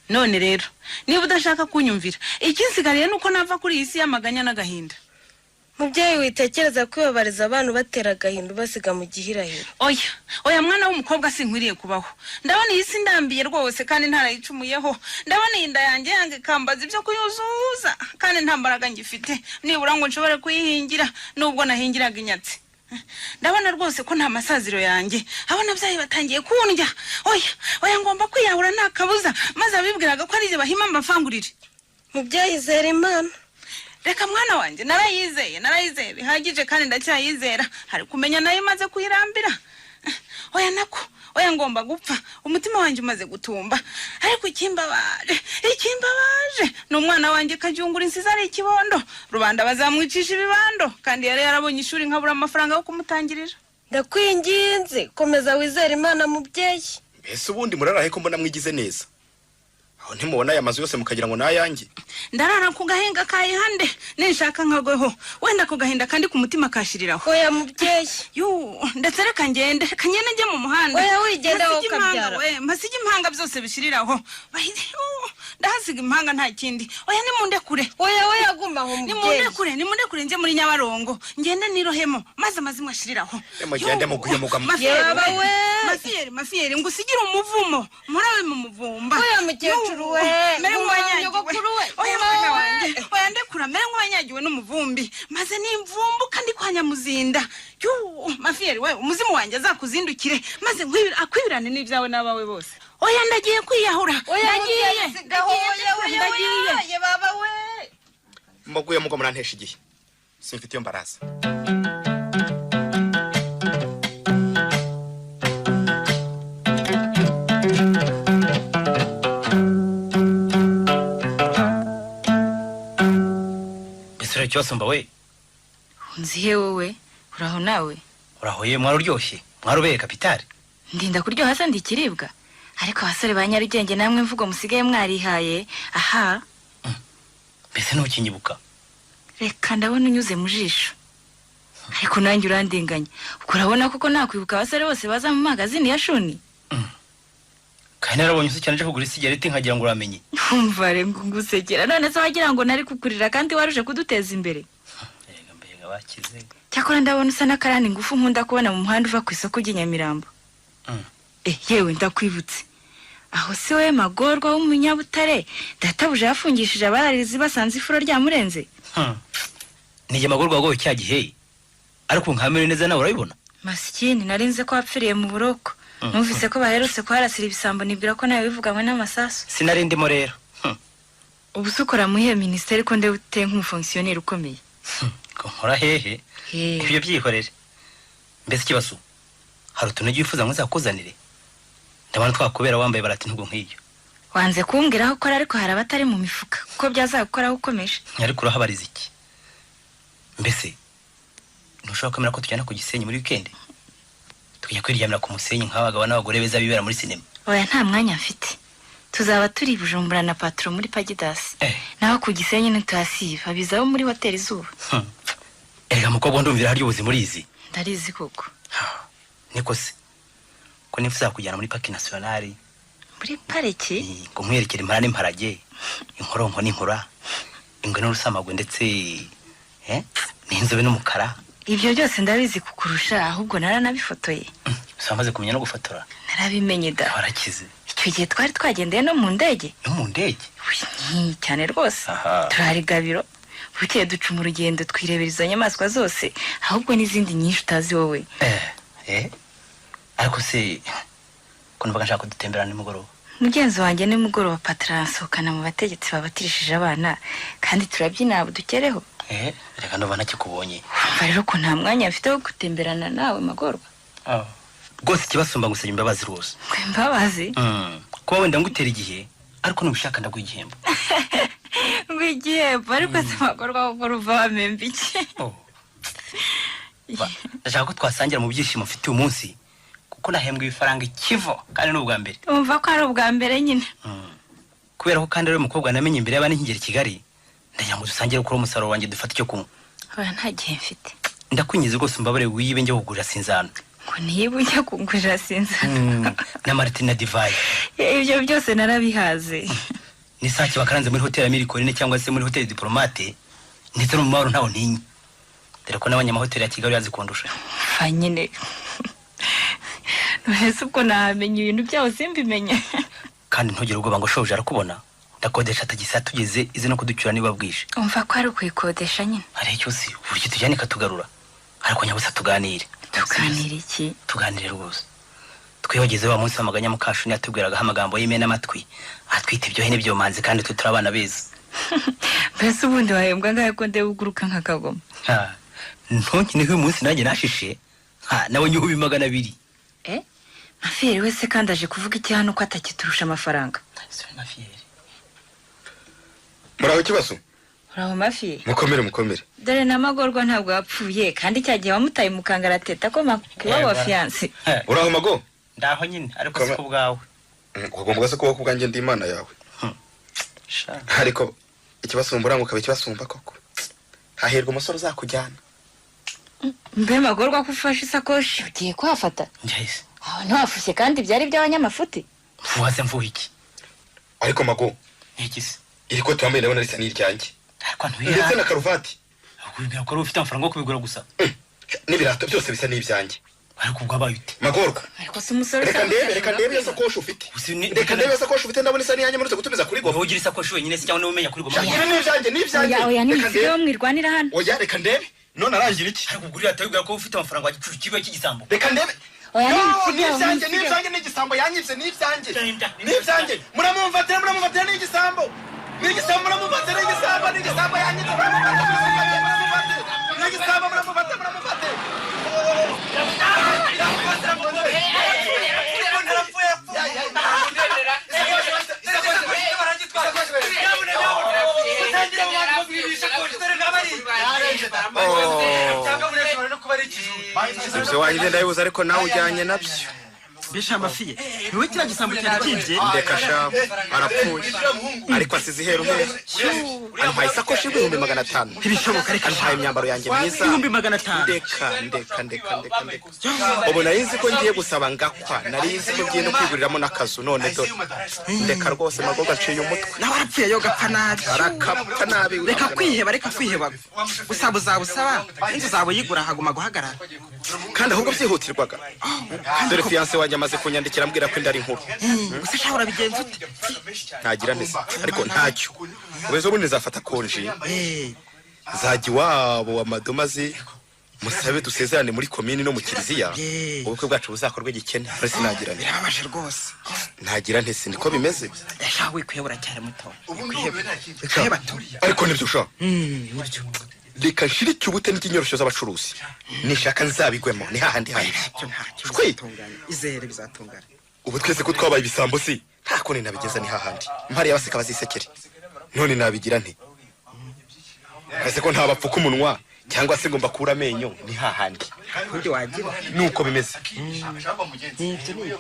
None rero niba udashaka kunyumvira, ikinsigariye nuko nava kuri iyi si y'amaganya n'agahinda. Mubyeyi witekereza kwibabariza abantu batera agahinda ubasiga mu gihirahiro. Oya oya mwana w'umukobwa sinkwiriye kubaho. Ndabona iyi si ndambiye rwose kandi ntarayicumuyeho. Ndabona iyi nda yanjye yange ikambaza ibyo kuyuzuza kandi nta mbaraga ngifite nibura ngo nshobore kuyihingira nubwo nahingiraga inyatsi. Ndabona rwose ko nta masaziro yanjye, abana byaye batangiye kundya. Oya oya ngomba kwiyahura nta kabuza, maze abibwiraga ko ari jye bahima mbafangurire. Mubyeyi zera Imana. Reka mwana wanjye, narayizeye, narayizeye bihagije kandi ndacyayizera, hari kumenya nayo imaze kuyirambira. Oya nako, oya ngomba gupfa, umutima wanjye umaze gutumba. Ariko ikimbabaje, ikimbabaje ni umwana wanjye Kajyungura insiza ari ikibondo, rubanda bazamwicisha ibibando kandi yari yarabonye ishuri nkabura amafaranga yo kumutangirira. Ndakwinginze komeza wizere Imana mubyeyi. Mbese ubundi murarahe ko mbona mwigize neza? Aho ntimubona aya mazu yose mukagira ngo nayanjye? Ndarara ku gahinga kayihande ninshaka nkagweho, wenda ku gahinda kandi ku mutima kashiriraho. Oya mubyeyi. Yu, ndetse reka ngende, reka ngende njye mu muhanda. Oya wigenda wowe ukabyara. Masige impanga byose bishiriraho. Ndahasiga impanga nta kindi. Oya nimunde kure. Oya oya guma aho mubyeyi. Nimunde kure, nimunde kure nje muri Nyabarongo. Ngende nirohemo maze amazimwe ashiriraho. Mugende muguye mugama. Yaba we. Mafiyeri, mafiyeri ngusigira umuvumo. Murabe mu muvumba. Oya mukecuru we. Mere nk'uwanyagiwe. Oya mwana wanjye. Oya ndekura mere nk'uwanyagiwe n'umuvumbi. Maze nimvumbuka ndi kwa Nyamuzinda. Yu, mafiyeri we, umuzimu wanjye azakuzindukire maze akwibirane n'ibyawe n'abawe bose. Oya ndagiye kwiyahura. Ndagiye. Ndagiye baba we. Muguye mugwa murantesha igihe. Simfite iyo mbaraza. Mbese ikibazo mba we? Unzihe wowe, uraho nawe? Uraho ye, mwaruryoshye, mwarubeye kapitale. Ndinda kuryoha se ndikiribwa. Ariko abasore ba Nyarugenge namwe mvugo musigaye mwarihaye. Aha. Mbese ntukinyibuka? Reka ndabona unyuze mu jisho. Ariko nanjye urandenganya. Uko urabona koko nakwibuka abasore bose baza mu magazini ya Shuni? Kandi narabonye usa cyane nje kugura isigareti nkagira ngo uramenye. Umva re ngusekera none se wagira ngo nari kukurira kandi waruje kuduteza imbere. Mbega mbega bakize. Cyakora ndabona usa n'akarani ngufu nkunda kubona mu muhanda uva ku isoko ry'Inyamirambo. Yewe ndakwibutse. Aho se we Magorwa w'umunyabutare databuje yafungishije abararizi basanze ifuro ryamurenze. Nijye Magorwa wagowe cya gihe. Ariko nkamere neza nawe urabibona? Masikini narinze ko wapfiriye mu buroko. Numvise ko baherutse kuharasira ibisambo nibwira ko nawe bivugamwe n'amasasu. Sinari ndimo rero. Ubu se ukora muri iyo minisiteri ko ndeba uteye nk'umufonkisiyoneri ukomeye? Ngo nkora hehe? Ibyo byihorere. Mbese ikibazo, hari utuntu ujya wifuza ngo nzakuzanire? Ndabona twakubera wambaye barati ntugu nk'iyo. Wanze kumbwira aho ukora, ariko hari abatari mu mifuka kuko byazagukoraho ukomeje. Ariko urahabariza iki? Mbese ntushobora kwemera ko tujyana ku Gisenyi muri wikendi, tukajya kwiryamira ku musenyi nk'abagabo n'abagore beza bibera muri sinema? Oya, nta mwanya mfite. Tuzaba turi i Bujumbura na patron muri Pagidasi, naho ku Gisenyi ntituhasiba, bizabo muri hoteli Izuba. Erega mukobwa, ndumvira harya ubuzima urizi. Ndarizi koko. Niko se ko nifuza kujyana muri parc national? Muri pariki? Ngo nkwerekere impara n'imparage, inkoronko n'inkura, ingwe n'urusamagwe, ndetse n'inzobe n'umukara. Ibyo byose ndabizi kukurusha, ahubwo naranabifotoye. Gusa wamaze kumenya no gufotora? Narabimenye da. Warakize. Icyo gihe twari twagendeye no mu ndege. No mu ndege? Ui, cyane rwose. Turara igabiro, bukeye duca mu rugendo, twirebera izo nyamaswa zose, ahubwo n'izindi nyinshi utazi wowe. Ariko se ko numvaga nshaka kudutembera nimugoroba? Mugenzi wanjye, nimugoroba patara aransohokana mu bategetsi babatirishije abana, kandi turabyina budukereho. Reka ndumva ntakikubonye. Umva rero ko nta mwanya mfite wo gutemberana nawe, Magorwa. Rwose ikibasumba, ngusabye imbabazi rwose. Ngo imbabazi? Kuba wenda ngutera igihe, ariko nubishaka ndaguha igihembo. Ngo igihembo? Ariko se Magorwa, kuko ruva wamemba iki? Ndashaka ko twasangira mu byishimo mfite uyu munsi, kuko nahembwa ibifaranga ikivo, kandi ni ubwa mbere. Umva ko ari ubwa mbere nyine. Kubera ko kandi ari umukobwa namenye imbere y'abandi nkigera i Kigali, ndagira ngo dusangire kuri umusaruro wanjye, dufate icyo kunywa. Oya, nta gihe mfite. Ndakwingiza rwose, umbabare wibe njye kugurira sinzano. Ngo niba ujya kungurira sinzano? Na martini na divayi. Ibyo byose narabihaze. N'isake bakaranze muri hoteli ya Mille Collines cyangwa se muri hoteli Diplomate, ndetse no mu mahoro ntaho ntinya, dore ko n'abanyamahoteli ya Kigali yazi kundusha. Fa nyine, none se ubwo nahamenya ibintu byabo simbimenye? Kandi ntugire ubwoba ngo shobuja arakubona. Ndakodesha tagisi tugeze izi no kuducyura niba bwije. Umva ko ari ukuyikodesha nyine. Hari icyo uzi uburyo tujyana ikatugarura, ariko nyabusa tuganire. Tuganire iki? Tuganire rwose, twihogeze wa munsi w'amaganya mukashuni yatubwiragaho amagambo y'imena amatwi, atwita ibyohe n'ibyomanzi, kandi twe turi abana beza. Mbese ubundi wahembwa angahe ko ndeba uguruka nk'akagoma? Ntunkineho uyu munsi, nanjye nashishe nawe 200. Eh, Mafiyeri wese kandi aje kuvuga iki hano ko atakiturusha amafaranga? Muraho ikibazo. Uraho, Mafiye. Mukomere, mukomere. Dore na Magorwa ntabwo yapfuye, kandi cya gihe wamutaye mu kangaratete ko iwabo wa fiancé. Uraho, Mago. Ndaho nyine, ariko si ku bwawe. Ugomba se kuba ku bwanjye? Ndi imana yawe? Ariko ikibasumba uranga ukaba ikibasumba koko, hahirwa umusore uzakujyana. Mbe Magorwa, ko ufashe isakoshi ugiye kuhafata? Njyahise. Aho ntiwafushye kandi byari iby'abanyamafuti? Mfuha mfuha iki? Ariko Mago, iki se? Iri kote wambaye ndabona risa n'iryanjye, ariko ndetse na karuvati. Wibwira ko wari ufite amafaranga yo kubigura gusa? N'ibirato byose bisa n'ibyanjye. Ariko ubwo abaye ute? Magorwa. Ariko se umusore Reka ndebe, reka ndebe iyo sakoshi ufite, reka ndebe iyo sakoshi ufite, ndabona isa n'iyanjye murutse gutumiza kuri Goma. Wowe ugira isakoshi wenyine se, cyangwa niwe umenya kuri Goma? Ibi ni ibyanjye, ni ibyanjye. Oya, oya. Reka Nimisigaye ndebe. mwirwanira hano. Oya, reka ndebe, none arangira iki? Ariko ubwo uriya wibwira ko ufite amafaranga wa gicucu kibe cy'igisambo. Reka ndebe. Oya. No, Nimisigaye. ni ibyanjye, ni Nimisigaye. ibyanjye, ni igisambo yanyibye, ni ibyanjye, ni ibyanjye. Muramumvatira, muramumvatira, ni igisambo, ni igisambo, muramumvatira, ni igisambo, ni igisambo yanyibye, muramumvatira, muramumvatira, muramumvatira, ni igisambo, muramumvatira, muramumvatira. Ibyo wanjye ndabibuze, ariko nawe ujyanye nabyo. Mbese Amafiye, niwe kiriya gisambo cyari kibye? Ndeka sha, arapfuye, ariko asize iheru heru. Ampaye isakoshi y'500,000. Ntibishoboka, reka. Ampaye imyambaro yanjye myiza. 500,000? Ndeka, ndeka, ndeka, ndeka, ndeka. Ubu nari nzi ko ngiye gusaba ngakwa, nari nzi ko ngiye no kwiguriramo n'akazu, none dore ndeka rwose. Magorwa aciye umutwe. Nawe arapfuye, yo gapfa nabi. Arakapfa nabi. Reka kwiheba, reka kwiheba. Usaba uzabusaba, inzu zawe yigura haguma guhagarara. Kandi ahubwo byihutirwaga, dore fiancé wanjye amaze kunyandikira ambwira ko inda ari nkuru. Gusa shaho urabigenza ute? Ntagira neza, ariko ntacyo ubeze, ubundi nzafata konji, nzajya iwabo wa madomazi. Musabe dusezerane muri komini no mu kiliziya, ubukwe bwacu buzakorwe gikene. Uretse nagira nte? Birababaje rwose. Ntagira nte si niko bimeze? Ndashaka wikwihebura cyane muto. Wikwiheba tu. Ariko nibyo sha, reka nshirike ubute n'ikinyoroshyo z'abacuruzi, nishaka nzabigwemo, ni hahandi handi. Shwi! Izere bizatungana. Ubu twese ko twabaye ibisambo si nta kundi nabigeza, ni hahandi mpariya baseka bazisekere. None nabigira nte? Ese ko ntabapfuka umunwa cyangwa se ngo mbakure amenyo, ni hahandi. Kundi wagira nuko bimeze. Nibyo nibyo.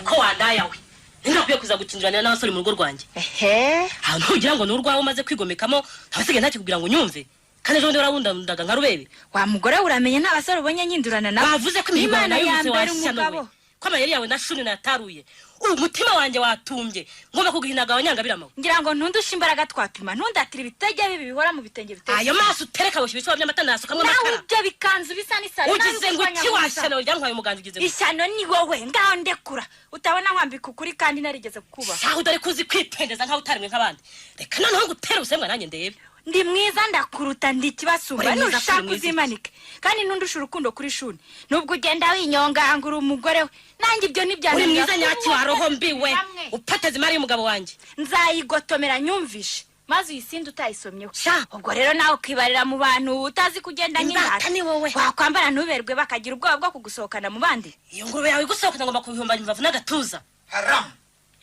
Ko wandaya we, ninde kuza gukinjiranira n'abasore mu rugo rwanjye? Ehe. Ahantu ntugira ngo ni urwawe umaze kwigomekamo, abasigaye ntakikubwira ngo unyumve, kandi ejo bundi warabundabundaga nka rubebe. Wa mugore we, uramenye nta basore ubonye nyindurana nawe. Bavuze ko imihigo yawe Imana nayumvise, yambera washyano umugabo. we, ko amayeri yawe na shuni nataruye, ubu umutima wanjye watumbye, ngomba kuguhinaga abanyangabirama. Ngira ngo ntundushe imbaraga twapima, ntundatire ibitege bibi bihora mu bitenge biteye. Ayo maso utereka boshye ibishuba by'amata nasukamwe Nawe amakara. ibyo bikanzu bisa n'isaro. Ugize ngo iki washyano ryantwaye umuganza? Ugize ngo Ishyano ni wowe, ngaho ndekura utabona nkwambika ukuri kandi narigeze kukubaha. Shahu, dore ko uzi kwipendeza nkaho utarimwe nk'abandi, reka noneho ngutere ubusembwa nanjye ndebe. Ndi mwiza ndakuruta, ndi ikibasumba. Uri mwiza, Nushaka uri mwiza iki? uzimanike, kandi ntundusha urukundo kuri shuni, nubwo ugenda winyonga ngo uri umugore we, nanjye ibyo Uri ntibyananira. mwiza nyaki wa roho mbi we, upateze imari y'umugabo wanjye. Nzayigotomera nyumvishe maze uyisinde utayisomyeho. Sha. Ubwo rero nawe ukibarira mu bantu utazi kugenda Imbata nk'imbata. ni wowe. Wakwambara ntuberwe, bakagira ubwoba bwo kugusohokana mu bandi. Iyo ngurube yawe igusohokana ngomba kubihomba imbavu n'agatuza. Haramu,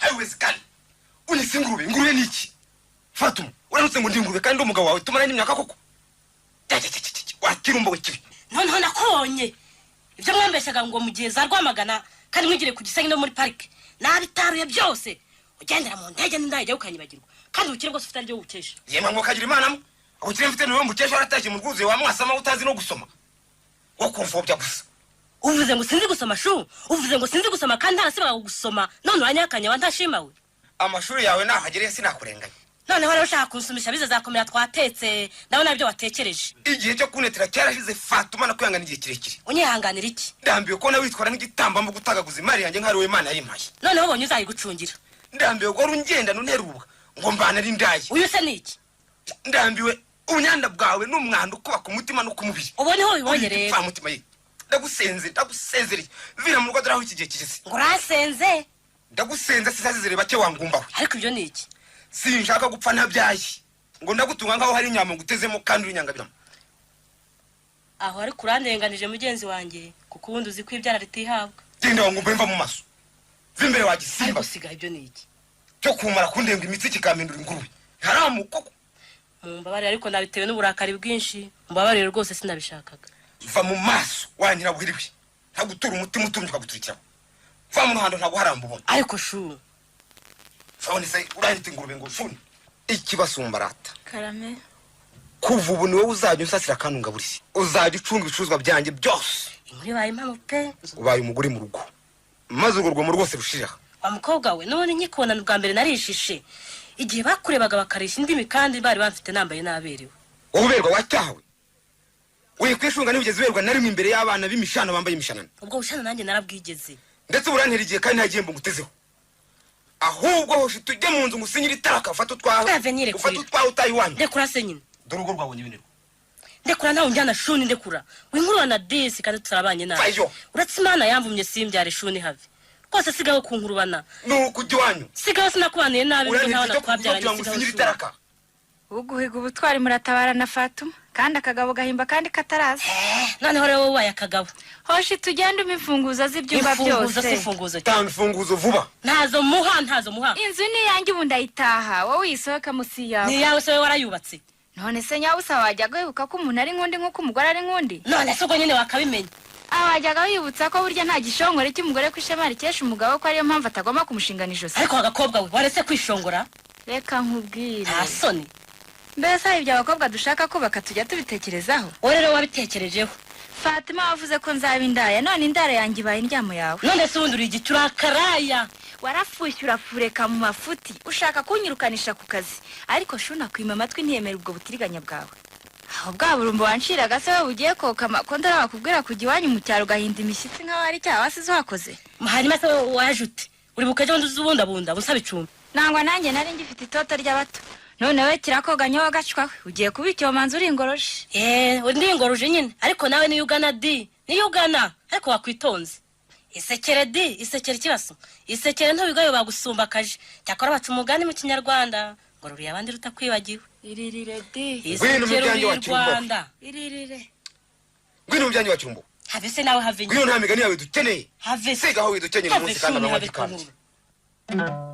haiwezekani. Unyise ingurube? Ingurube ni iki? Fatuma, uramutse ngo ndi ingurube kandi ndi umugabo wawe tumaranye imyaka koko? Wakirumba we kibi. Noneho nakubonye ibyo mwambeshyaga ngo mugihe za Rwamagana kandi mwigire ku Gisenyi no muri parike, nabitaruye byose. Ugendera mu ndege n'indaya ukanyibagirwa, kandi ubukire bwose ufite aribyo bukesha. Yemwe ngo imana mwe, ubukire mfite niwe mukesha? Waratashye mu rwuzuye wa mwasama, utazi no gusoma, wo kumfobya gusa. Uvuze ngo sinzi gusoma shu? Uvuze ngo sinzi gusoma kandi ntarasibaga gusoma, none uranyakanya wa ntashima we. Amashuri yawe nahagereye sinakurenganya. Noneho rero ushaka kunsumisha bizazakomera, twatetse, ndabona ibyo watekereje. Igihe cyo kunetera cyarashize Fatuma, no kwihangana igihe kirekire. Unyihanganira iki? Ndambiwe ko nawe witwara nk'igitambambuga, utagaguza imari yanjye nk'ari wowe Imana yayimpaye. Noneho ubonye uzayigucungira. Ndambiwe guhora ungendana untera ububwa ngo mbana ari indaya. Uyu se ni iki? Ndambiwe ubunyanda bwawe n'umwanda ukuba ku mutima no ku mubiri. Ubu niho ubibonye rero. Mutima ye, ndagusenze, ndagusezereye, vira mu rugo dore aho iki gihe kigeze. Ngo urasenze? Ndagusenze, sisazizere bake wangumbawe. Ariko ibyo ni iki? Sinshaka gupfa ntabyaye, ngo ndagutunga nkaho hari inyama ngutezemo kandi uri inyangabirama. Aho ariko urandenganije mugenzi wanjye, kuko ubundi uzi ko ibyara ritihabwa. Genda wangumba, mva mu maso, va imbere wagisimba. Ariko sigaho, ibyo ni iki? Cyo kumara kundenga imitsi kikampindura ingurube, haramu koko. Mumbabarire, ariko nabitewe n'uburakari bwinshi, mumbabarire rwose, sinabishakaga. Va mu maso wa nyirabuhiriwe, ntagutura umutima utumye ukaguturikiraho. Va mu ruhando, ntabwo haramba ubona. Ariko shu. Fabone se urahita ingurube ngo shuni ikibasumbarata? Karame. Kuva ubu ni wowe uzajya unsasira kandi ungaburire, uzajya ucunga ibicuruzwa byanjye byose. Inkuru ibaye impamo pe. Ubaye umugore mu rugo, maze urwo rwomo rwose rushira. Wa mukobwa we, n'ubundi nkikubona bwa mbere narishishe, igihe bakurebaga bakarisha indimi kandi bari bamfite nambaye naberewe. Wowe uberwa wacyahawe, wikwishunga, ntibigeze uberwa na rimwe imbere y'abana b'imishana bambaye imishanana. Ubwo bushana nanjye narabwigeze. Ndetse uburantera igihe kandi nta gihembo ngutezeho, ahubwo hoshi tujye mu nzu ngusinyire itaraka, ufate utwawe. Ave nyirekurira. Ufate utwawe utaye iwanyu. Ndekura se nyine. Dore urugo rwabonye ibintu. Ndekura, ntawe unjyana shuni, ndekura, winkurura na disi kandi tutarabanye nabi. Vayo. Uretse Imana yamvumye simbyare shuni, have rwose, sigaho kunkurubana. Ni ukujya iwanyu. Sigaho, sinakubaniye nabi nubwo Urantera ntabana icyo twabyaranye. kugira ngo Sigaho usinyire shuni. itaraka. Uguhiga ubutwari muratabara na Fatuma, kandi akagabo gahimba kandi kataraza. Noneho rero wowe ubaye akagabo. Hoshi tugende, umpe imfunguzo z'ibyumba Imfunguzo byose. si imfunguzo. Tanga imfunguzo vuba. Ntazo muha, ntazo muha. Inzu ni iyanjye ubu ndayitaha, wowe uyisohokamo si iyawe. Ni iyawe se wowe warayubatse? None se nyabusa wajyaga wibuka ko umuntu ari nk'undi nk'uko umugore ari nk'undi? None se ubwo nyine wakabimenya. Aho wajyaga wibutsa ko burya nta gishongore cy'umugore ko ishema rikesha umugabo, ko ariyo mpamvu atagomba kumushingana ijosi. Ariko agakobwa we, waretse kwishongora. Reka nkubwire. Nta soni. Mbese hari ibyo abakobwa dushaka kubaka tujya tubitekerezaho? Wowe rero wabitekerejeho. Fatima, wavuze ko nzaba indaya, none indara yanjye ibaye indyamo yawe. None se ubundi uri igicu, urakaraya. Warafushye urafureka mu mafuti, ushaka kunyirukanisha ku kazi, ariko shuna kwima amatwi ntiyemera ubwo butiriganya bwawe. Aho bwa burumbo wanciraga se we bugiye kokama, ko ndarabakubwira kujya iwanyu mu cyaro ugahinda imishyitsi nk'aho ari icyaha wasize uhakoze? Hanyuma se waje ute? Uri bukejo undi uzubundabunda usaba icumbi. Nangwa nanjye nari ngifite itoto ry'abato, none we kirakoga nyowe gacwawe, ugiye kuba icyomanzi uri ingoroje. Eh, uri ingoroje nyine, ariko nawe niyo ugana di, niyo ugana, ariko wakwitonze. Isekere di, isekere ikibazo, isekere ntubigayo bagusumbakaje. Cyakora baca umugani mu Kinyarwanda ngo ruriye abandi rutakwibagiwe. Iririre di. Ngwino mu Isekere byanjye uriye wa Kirumbo. Rwanda. Iririre. Ngwino mu byanjye wa Kirumbo. Have se nawe, have. Ngwino, nta migani yawe dukeneye. Have se. Sigaho widukenyera Have umunsi kandi shuni, amanywa have gikambye. kanuru.